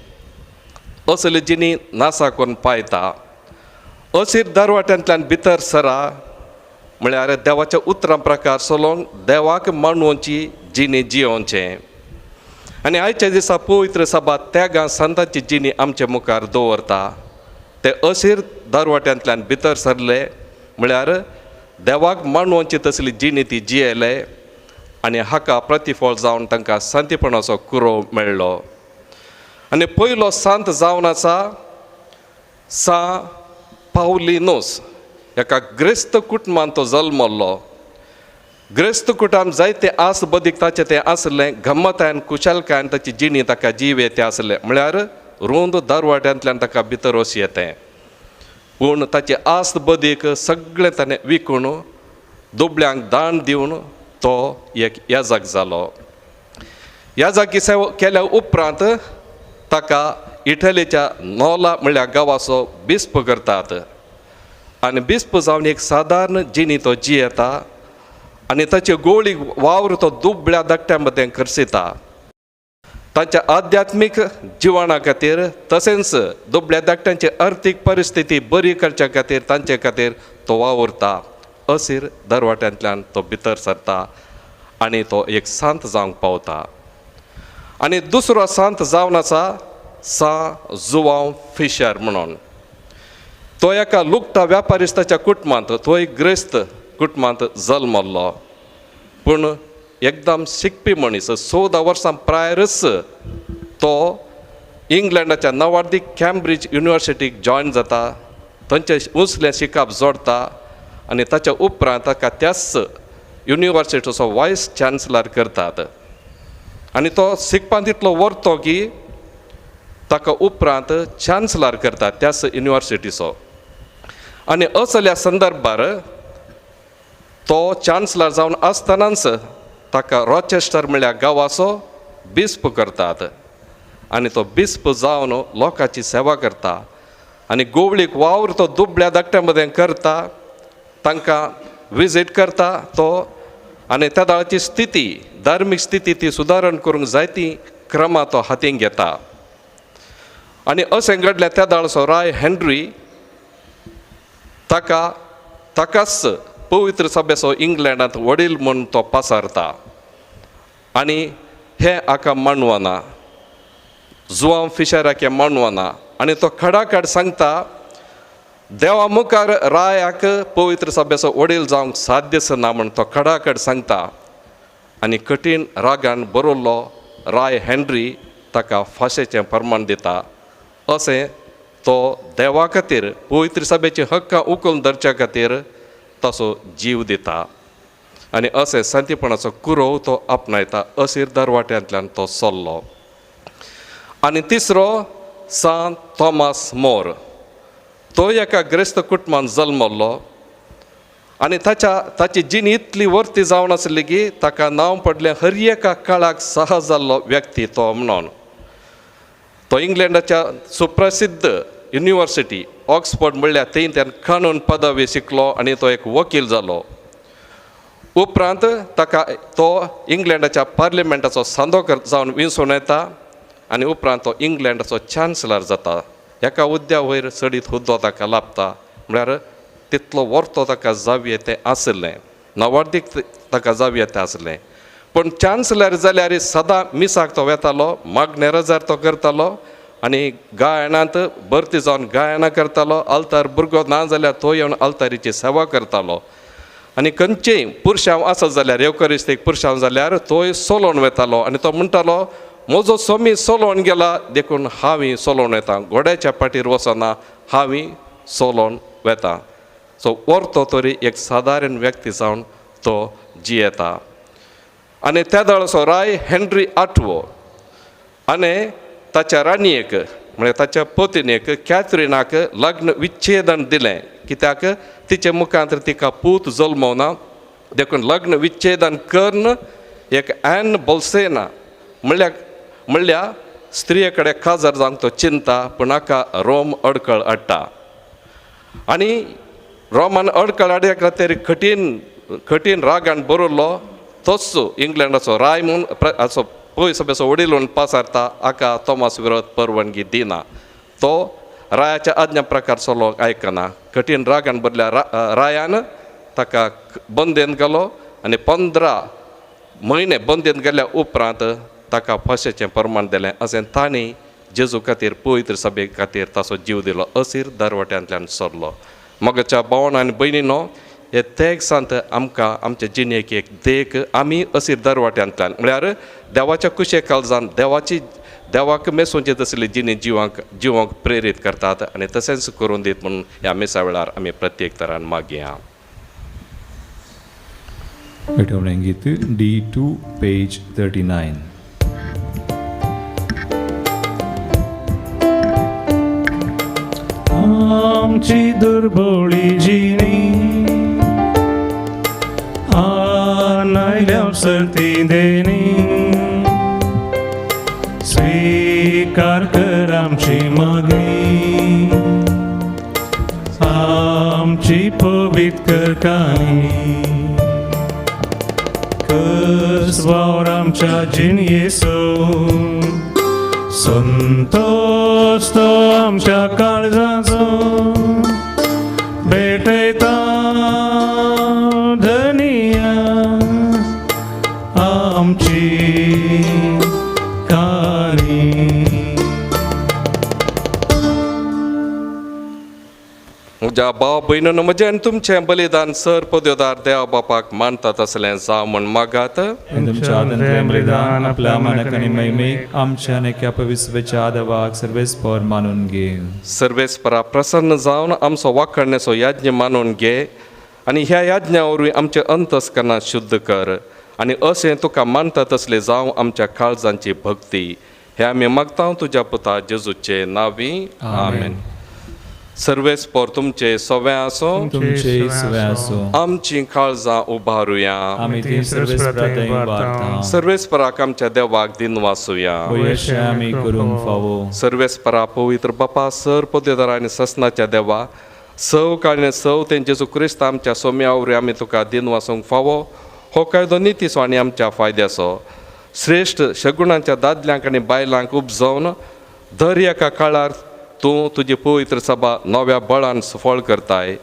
असली जिणी नासाक व्हरून पायता. अशीर दरवाट्यांतल्यान भितर सरा म्हळ्यार देवाच्या उतरां प्रकार चलोवन देवाक मानवची जिणी जियोवचें. आनी आयच्या दिसा पवित्र सभा त्यागां संतांची जिणी आमचे मुखार दवरता. ते अशीर दरवाट्यांतल्यान भितर सरले म्हळ्यार देवाक मानवची तसली जिणी ती जियेले आनी हाका प्रतिफळ जावन तांकां शांतीपणाचो कुरोव मेळ्ळो. आनी पयलो सांत जावन आसा सा पावलिनोस. एका ग्रेस्त कुटुंबान तो जल्मल्लो. ग्रेस्त कुटुंब जायते आस बदीक ताचें तें आसलें, गम्मतायन कुशलकायन ताची जिणी ताका जीव येते आसलें, म्हळ्यार रुंद दरवाट्यांतल्यान ताका भितर वच येतें. पूण ताची आस बदीक सगळें ताणें विकून दुबळ्यांक दान दिवन तो एक याजक जालो. याजकी सेवा केल्या उपरांत ताका इटलीच्या नोला म्हळ्यार गांवाचो बिस्प करतात आनी बिस्प जावन एक सादारण जिणी तो जियेता आनी ताचे गोळी वावर तो दुबळ्या धाकट्या मदें खर्सिता. ताच्या आध्यात्मीक जिवना खातीर तशेंच दुबळ्या धाकट्यांची अर्थीक परिस्थिती बरी करच्या खातीर तांचे खातीर तो वावुरता. असीर दरवाट्यांतल्यान तो भितर सरता आनी तो एक सांत जावंक पावता. आनी दुसरो सांत जावन आसा सा जुवांव फिशर म्हणून. तो एका लुकटा व्यापारिस्ताच्या कुटुंबांत, तो एक ग्रेस्त कुटुंबांत जल्मल्लो, पूण एकदम शिकपी मनीस. 14 वर्सां प्रायरच तो इंग्लंडाच्या नवार्दीक कॅम्ब्रिज युनिवर्सिटीक जॉयन जाता, थंयचें उंचलें शिकप जोडटा आनी ताच्या उपरांत ताका त्याच युनिवर्सिटीचो वायस चान्सलर करतात. आनी तो शिकपांत इतलो व्हरतो की ताका उपरांत चान्सलर करतात त्याच युनिवर्सिटीचो. आनी असल्या संदर्भार तो चान्सलर जावन आसतनाच ताका रॉचेस्टर म्हळ्यार गांवाचो बिस्प करतात आनी तो बिस्प जावन लोकांची सेवा करता आनी गोवळीक वावर तो दुबळ्या धाकट्या मदें करता, तांकां विजीट करता तो आनी त्या दाळाची स्थिती, धार्मीक स्थिती ती सुदारण करूंक जायती क्रमां तो हातीन घेता. आनी अशें घडलें त्या दाळचो राय हेनरी ताका ताकाच पवित्र सभेचो इंग्लंडांत वडील म्हूण तो पासारता आनी हें हाका मानवना, जुवांव फिशराक हें मानवना आनी तो खडाखड सांगता देवा मुखार रायाक पवित्र सभेचो वडील जावंक साध्यच ना म्हूण तो खडाखड सांगता. आनी कठीण रागान बरयल्लो राय हेनरी ताका फांशेचें प्रमाण दिता. अशें तो देवा खातीर पवित्र सभेची हक्कां उखलून धरच्या खातीर ताचो जीव दिता आनी अशें शांतीपणाचो कुरोव तो आपणायता. अशीर दरवाट्यांतल्यान तो चल्लो. आनी तिसरो सांत थॉमस मोर. तो एका ग्रेस्त कुटुंबान जल्मल्लो आनी ताची जिणी इतली वर्ती जावन आसली की ताका नांव पडलें हर एका काळाक सहज जाल्लो व्यक्ती तो म्हणून. तो इंग्लंडाच्या सुप्रसिद्ध युनिवर्सिटी ऑक्सफर्ड म्हणल्यार थंय त्यान कानून पदवी शिकलो आनी तो एक वकील जालो. उपरांत ताका तो इंग्लंडाच्या पार्लिमेंटाचो सांदो जावन विंचून येता आनी उपरांत तो इंग्लंडाचो चान्सलर जाता. एका हुद्द्या वयर चडीत हुद्दो ताका लाभता, म्हळ्यार तितलो वर्तो ताका जावये तें आसलें, नवार्दीक ताका जावये तें आसलें. पूण चान्सलर जाल्यार सदां मिसाक तो वेतालो, मागणे रजार तो करतालो आनी गायनांत भरती जावन गायनां करतालो. आल्तार भुरगो ना जाल्यार तो येवन आल्तारीची सेवा करतालो आनी खंयचेय पुरशांव आसत जाल्यार येवकरिस्तीक पुरशांव जाल्यार तोय सोलोवन वेतालो आनी तो म्हणटालो म्हजो सोमी सोलोवन गेला देखून हांव सोलोवन येता, घोड्याच्या पाटीर वचना, हांव सोलोवन वेता. सो व्हरतो तरी एक सादारण व्यक्ती जावन तो जियेता. आनी त्या दळाचो राय हेनरी आठवो आनी ताच्या राणयेक म्हळ्यार ताच्या पतिनेक कॅथरिनाक लग्न विच्छेदन दिलें, कित्याक तिचे मुखांत तिका पूत जल्मवना देखून लग्न विच्छेदन करून एक एन बोल्सेना म्हणल्यार स्त्रिये कडेन काजार जावंक तो चिंता, पूण हाका रोम अडकळ हाडटा. आनी रोमान अडकळ हाडल्या खातीर कठीण कठीण रागान बरयल्लो तोच इंग्लंडाचो राय म्हूण असो पय सभेचो वडील म्हूण पासारता, हाका तोमास विरोध परवानगी दिना. तो रायाच्या आज्ञा प्रकार चलोवंक आयकना. कठीण रागान भरल्या रायान ताका बंदेन घालो आनी 15 म्हयने बंदेन गेल्या उपरांत ताका फांशेचें प्रमाण दिलें. अशें तांणी जेजू खातीर पवित्र सभे खातीर ताचो जीव दिलो, असीर दरवट्यांतल्यान सरलो. मगच्या भावण आनी भयणीनो, हे तेग संत आमकां आमचे जिणेक एक देख. आमी असीर दरवट्यांतल्यान म्हळ्यार देवाच्या कुशे काळजान देवाची देवाक मेसोवचे तसली जिणे जिवांक जिवंक प्रेरीत करतात आनी तशेंच करून दीत म्हणून ह्या मिसा वेळार आमी प्रत्येक तरान मागया. गीत D2 page 39. आमची दुर्बोळी जिणी आनायल्या सर्ती देणी, स्वीकार कर आमची मागणी, आमची पवित्र कर काणी, कस वावर आमच्या जिणयेचो, संतोष तो आमच्या काळजाचो, भेटयता धनिया आमची काणी. म्हज्या भाव भयणीनो, म्हजें आनी तुमचें बलिदान सर पदयोदार देवा बापाक मानतात तसलें जावं म्हूण मागात. तुमच्या हातांतलें बलिदान आपल्या मानक आनी महिमेक आमच्या आनी एका पवित्रच्या देवाक सर्वेस्पर मानून घे. सर्वेस्परा प्रसन्न जावन आमचो वाखडण्याचो यज्ञ मानून घे आनी ह्या यज्ञा वरवीं आमचें अंतस्करणां शुद्ध कर आनी अशें तुका मानता तसलें जावं आमच्या काळजांची भक्ती. हें आमी मागता तुज्या पुता जेजूचे नांवी, आमेन. सर्वेस्पर तुमचे सवे आसो, तुमचे सवे आसो. आमची काळजां उबारुया, आमी ती सर्वेस्परा उबारता. सर्वेस्पराक आमच्या देवाक दिनवासुया, अशें आमी करूंक फावो. सर्वेस्परा पवित्र बापा, सर पदवेदार आनी ससनाच्या देवा, सव काळणे सव तें जेजू क्रिस्त आमच्या सोम्या वरवीं आमी तुका दिनवासूंक फावो. हो कायदो नितीचो आनी आमच्या फायद्याचो. श्रेश्ठ शगुणांच्या दादल्यांक आनी बायलांक उपजावन दर एका काळार तूं तुजी पवित्र सभा नव्या बळान सफळ करताय.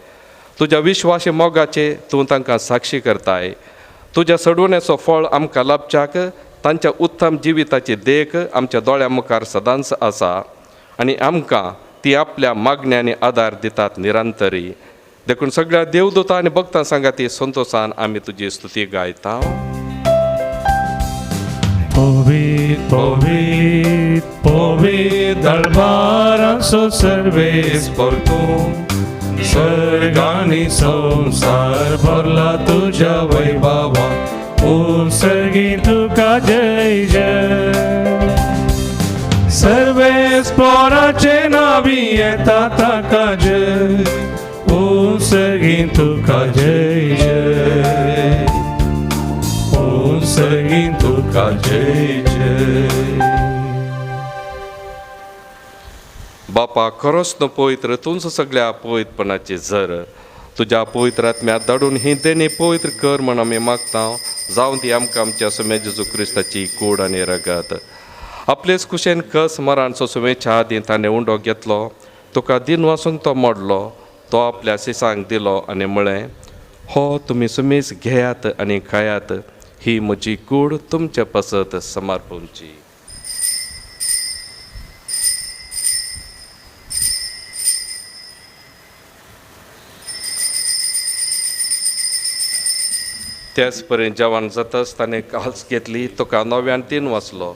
तुज्या विश्वासी मोगाचे तूं तांकां साक्षी करताय. तुज्या सडवण्याचो फळ आमकां लाभच्याक तांच्या उत्तम जिविताची देख आमच्या दोळ्या मुखार सदांच आसा आनी आमकां ती आपल्या मागण्यांनी आदार दितात निरंतरी. देखून सगळ्या देवदूतां आनी भक्तां सांगाती संतोशान आमी तुजी स्तुती गायता. पवित्र पवित्र पवित्र दरबाराचो सर्वेस्पर तूं, सर्गांनी संवसार भरला तुज्या वैभवा, उत्सर्गी तुका जय जय. सर्वेस्पराचे नांवी येता ताका जय, उत्सर्गी तुका जय जय, उत्सर्गी तुका जय जय. बापा खरोच न्हू पवित्र तुमचो सगळ्या पवित्रपणाची झर, तुज्या पवित्र आत्म्या धाडून ही देणी पवित्र कर म्हण आमी मागता. जावं ती आमकां आमच्या सुमे जेजू क्रिस्ताची कूड आनी रगत. आपलेच कुशेन कस मरांचो सुमेच्या आदीं ताणें उंडो घेतलो, तुका दिनवासूंक तो मोडलो, तो आपल्या सिसांक दिलो आनी म्हळें, हो तुमी सुमेज घेयात आनी खायात, ही म्हजी कूड तुमचे पासत समर्पणची. त्याच पर्यंत जेवण जाताच ताणें काल्स घेतली, तुका नव्यान दिन वाचलो,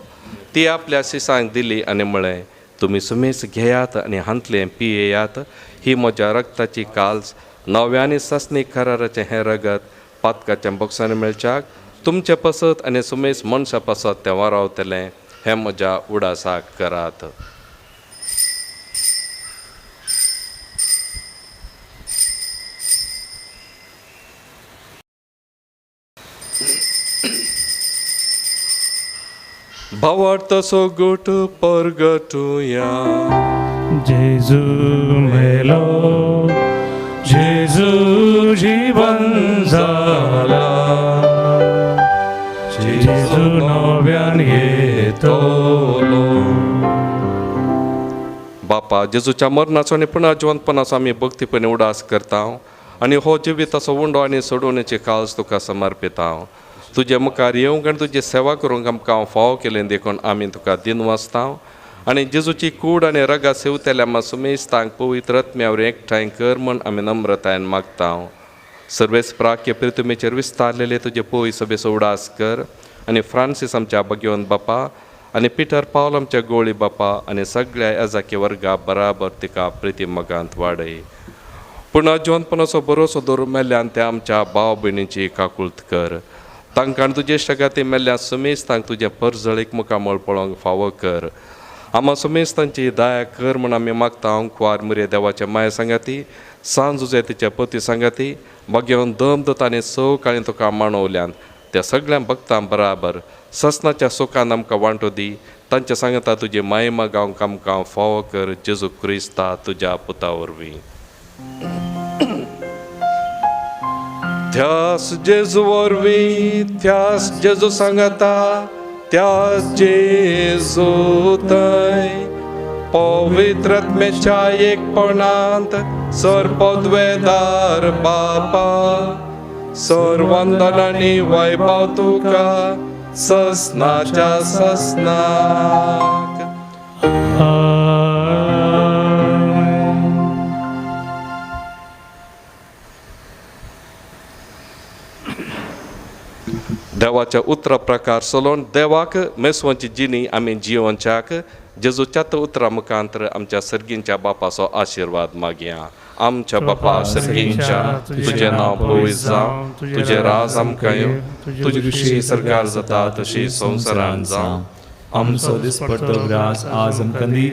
ती आपल्या सिसांक दिली आनी म्हळें, तुमी सुमेस घेयात आनी हांतलें पियेयात. ही म्हज्या रक्ताची काल्स नव्या आनी सासणी कराराचें हें रगत पातकाच्या बोक्सांनी मेळच्याक तुमचे पसत आनी सुमेस मनशा पासत तें वारावतलें. हें म्हज्या उडासाक करात. भावार्थाचो गोट परगटुया. जेजू मेलो, जेजू जीवन जाला, जेजू नव्यान येतलो. बापा, जेजूच्या मरणाचो आनी पुनः जिवंतपणाचो आमी भक्तीपणे उडास करता आनी हो जिविताचो उंडो आनी सोडोवण्याची काळज तुका समर्पिता. तुजे मुखार येवंक आनी तुजी सेवा करूंक आमकां फावो केलें देखून आमी तुका दिनवासता आनी जेजूची कूड आनी रगा सेवतल्या आमकां सुमेस्तांक पवित्र आत्म्यावर एकठांय कर म्हूण आमी नम्रतायेन मागता. सर्वेस प्राक्य प्रितुमेचेर विस्तारलेले तुजे पवित्र सभेचो उडास कर आनी फ्रांसीस आमच्या भगवंत बापा आनी पिटर पावल आमच्या गोळी बापा आनी सगळ्या एजाकी वर्गा बराबर तिका प्रिती मगांत वाडय. पूण जिवंतपणाचो बरोसो दवरून मेल्ल्यान त्या आमच्या भाव भयणीची काकुळत कर. तांकां तुजे शगाती मेल्ल्या सुमेस्तांक तुजें परजळीक मुखामळ पळोवंक फावो कर. आमा सुमेस्तांची दया कर म्हूण आमी मागता. कुवार मुरे देवाच्या माया सांगाती, सांज उजयतीच्या पती सांगाती, भाग्यवन दम दत आनी सव काळी तुका मांडवल्यान त्या सगळ्या भक्तां बराबर ससनाच्या सुखान आमकां वांटो दी. तांच्या सांगता तुजी मायमा गावंक आमकां फावो कर. जेजू क्रिस्ता तुज्या पुता वरवीं. त्यास जेजू वरवीं, त्यास जेजू सांगता, त्यास जेजू थंय पवित्र आत्म्याच्या एकपणांत सर्पद्वेदार बापा, सर्वंदन आनी वैभव तुका ससनाच्या ससनाक. देवाच्या उतरा प्रकार चलोवन देवाक मेसवांची जिणी आमी जिवनच्याक जेजूच्या उतरा मुखांतर आमच्या सर्गींच्या बापाचो आशिर्वाद मागया. आमच्या बापा सर्गींच्या, तुजें नांव पवित्र जावं, तुजें राज आमकां येवं, तुजी खुशी सरकार जाता तशी संवसारांत जावं. आमचो दिसपट्टो ग्रास आज आमकां दी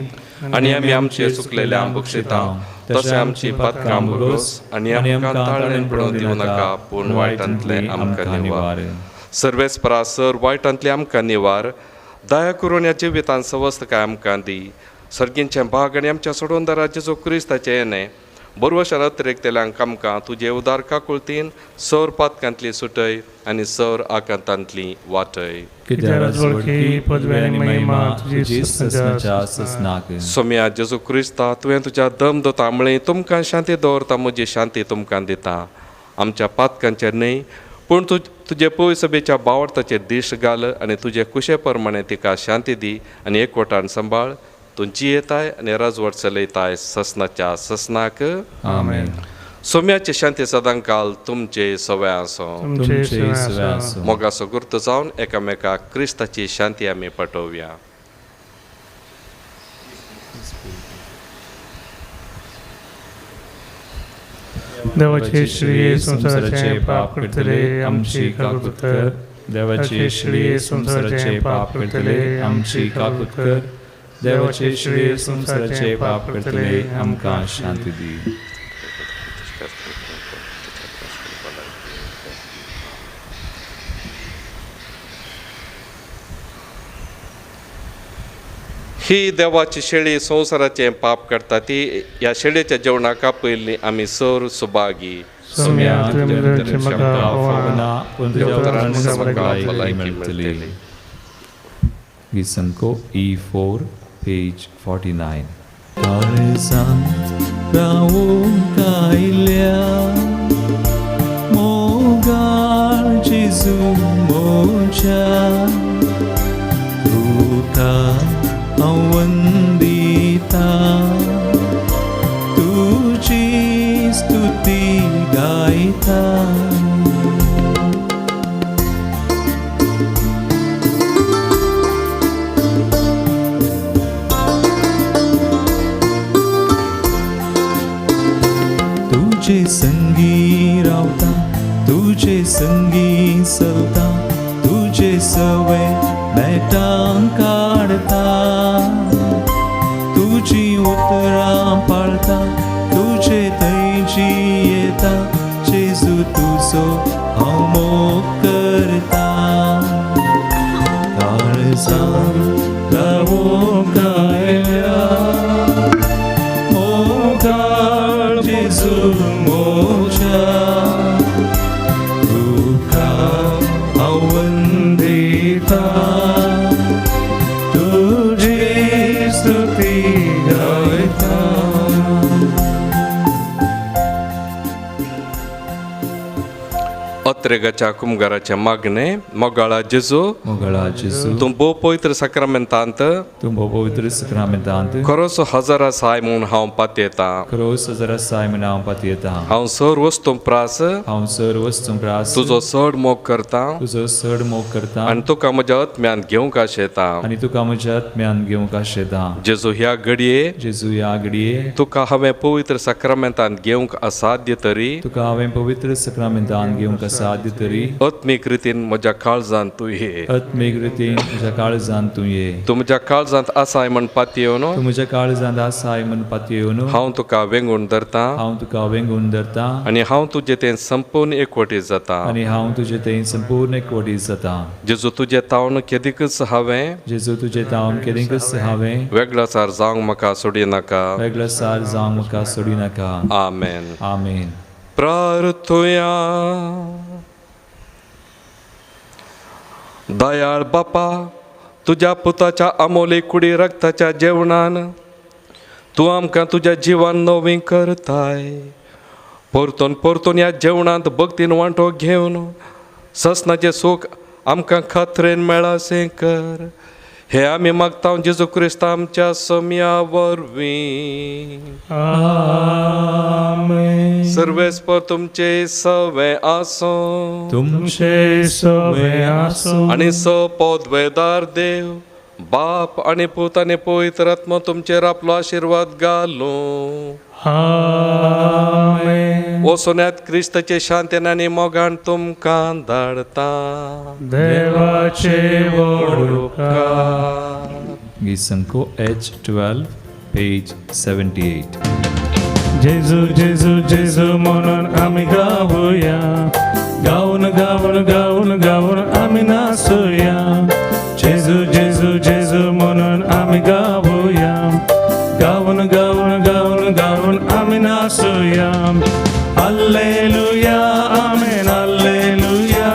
आनी आमी आमचे चुकलेले बक्षिता तशें आमची पातकां भोगोस आनी आमकां ताळेन पडोवन दिवं नाका, पूण वायटांतलें आमकां निवार. सर्वेस्परा सर वायटांतलें आमकां निवार. दया करून ह्या जिवितांत सवस्तकाय आमकां दी. सर्गींचें भाग आनी आमच्या सोडोवंदारा जेजू क्रिस्ताचें येणें बरवशान अतिरेकतेल्यांक आमकां तुजे उदार काकुळतीन सर पातकांतली सुटय आनी सर आकांतांतली वाटय. सोम्या जेजू क्रिस्ता, तुवें तुज्या दम दता म्हळें तुमकां शांती दवरता, म्हजी शांती तुमकां दिता. आमच्या पातकांचेर न्हय पूण तुजे पवित्र सभेच्या बावडताचेर दीश घाल आनी तुजे कुशे प्रमाणे तिका शांती दी आनी एकवटान सांबाळ. तूं जियेताय आनी राजवट चलयताय ससनाच्या ससनाक. आमेन. सोम्याची शांती सदांकाल तुमचे सवय आसूं. मोगाचो गुर्त जावन एकामेकाक क्रिस्ताची शांती आमी पटोवया. देवाचे श्री संवसाराचे पाप करतले आमची काकूत कर. देवाचे श्री संवसाराचे पाप करतले आमची काकूत कर. देवाचे श्री संवसाराचे पाप करतले आमकां शांती दी. ही देवाची शेळी संवसाराचें पाप करता ती ह्या शेळयेच्या जेवणाक आपयल्ली आमी सर सुभागी. गीत E4 page 49. काळजांत रावूंक आयल्या मोगाळ जेजू म्हज्या, तुका हांव वंदिता, तुजी स्तुती गायता. संगी चलता, तुजे सवे मेटां काडता, तुजी उतरां पाळता, तुजे थंय जियेता, जेजू तुजो हांव मोग करता. काळजान रावूंक आयल्या, मोगाळ जेजू मोज्या, तुका हांव वंदिता, तुजी स्तुती गायता. अत्रेगाच्या कुमगाराचें मागणें. मोगाळा जेजू, मोगाळा जेजू, तूं भोव पवित्र साक्रामेंतांत तूं भोव पवित्र साक्रामेंतांत खरोच हजर आसाय म्हूण हांव पातयेतां. खरोच हजर आसाय म्हूण हांव पातयेतां. हांव सर वस्तूं प्रास हांव सर वस्तूं प्रास तुजो चड मोग करतां, तुजो चड मोग करतां, आनी तुका म्हज्या आत्म्यान घेवंक आशेतां. आनी तुका म्हज्या आत्म्यान घेवंक आशेतां. जेजू ह्या घडये, जेजू ह्या घडये, तुका हांवें पवित्र साक्रामेंतांत घेवंक असाध्य तरी, तुका हांवें पवित्र साक्रामेंतांत घेवंक असाध्य तरी, आत्मीक रितीन म्हज्या काळजांत तूं ये. आत्मीक रितीन म्हज्या काळजांत तूं ये. तूं म्हज्या काळजांत आसाय म्हण पातयेवन, तूं म्हज्या काळजांत आसाय म्हण पातयेवन, हांव तुका वेंगून धरतां, हांव तुका वेंगून धरतां, आनी हांव तुजे तें संपूर्ण एकवटीत जाता. आनी हांव तुजे तें संपूर्ण एकवटीत जाता. जेजू तुजे तावन केदीकच हांवें, जेजू तुजे तावन केदीकच हांवें, वेगळाचार जावंक म्हाका सोडिनाका. वेगळाचार जावंक म्हाका सोडिनाका. आमेन. आमेन. प्रार्थुया. दयाळ बापा, तुज्या पुताच्या आमोली कुडी रक्ताच्या जेवणान तूं आमकां तुज्या जिवान नवीं करताय. परतून परतून ह्या जेवणांत भक्तीन वांटो घेवन ससनाचें सूख आमकां खात्रेन मेळासें कर. हे आमी मागता जेजू क्रिस्त आमच्या सम्या वरवीं. आमेन. सर्वेस्पर तुमचे सवे आसूं, तुमचे सवे आसूं, आनी स पदवेदार देव बाप आनी पूत आनी पवित्र आत्मो तुमचेर आपलो आशिर्वाद घालूं. आमेन. वसोन्यात क्रिस्ताचे शांतीन आनी मोगान तुमकां धाडता. देवाचे व्हड उपकार. गीत H12 page 78. जेजू जेजू जेजू म्हणून आमी गावया, गावन गावन गावन गावन आमी नाचुया. जेजू जेजू जेजू म्हणून आमी गावया, गावन गावन गावन गावन आमी नाचुया. Alleluia, amen, alleluia,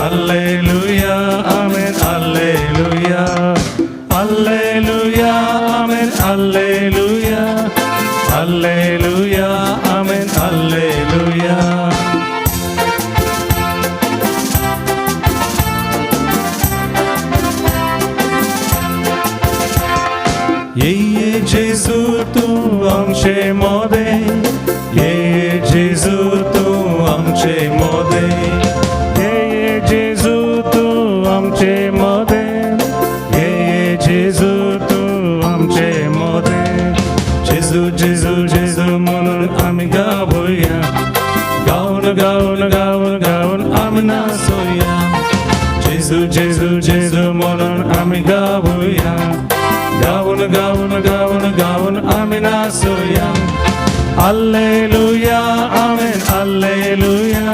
alleluia, amen, alleluia, alleluia, amen, alleluia, alleluia, amen, alleluia. ये ये जेजू तूं आमचे मोदे, ये ये जेजू तूं आमचे मोदे, ये ये जेजू तूं आमचे मोदे, ये ये जेजू तूं आमचे मोदे. जेजू जेजू जेजू म्हणून आमी गावया, गावन गावन गावन गावन आमी नाचुया. जेजू जेजू जेजू म्हणून आमी गावया, गावन गावन गावन गावन आमी नाचुया. Alleluia, amen, alleluia,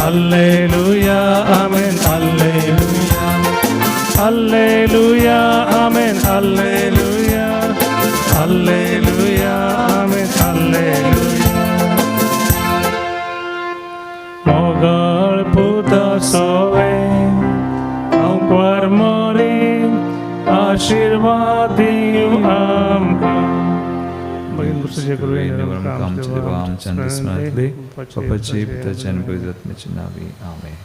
alleluia, amen, alleluia, alleluia, amen, alleluia, alleluia, amen, alleluia. मोगाळ पुता सोवे आंकवार मोरी आशीर्वाद दिव आमकां. आमच्या देवा आमच्या स्मरणांतले बापाचे पुताचे आनी पवित्र आत्म्याचे नांवी. आमेन.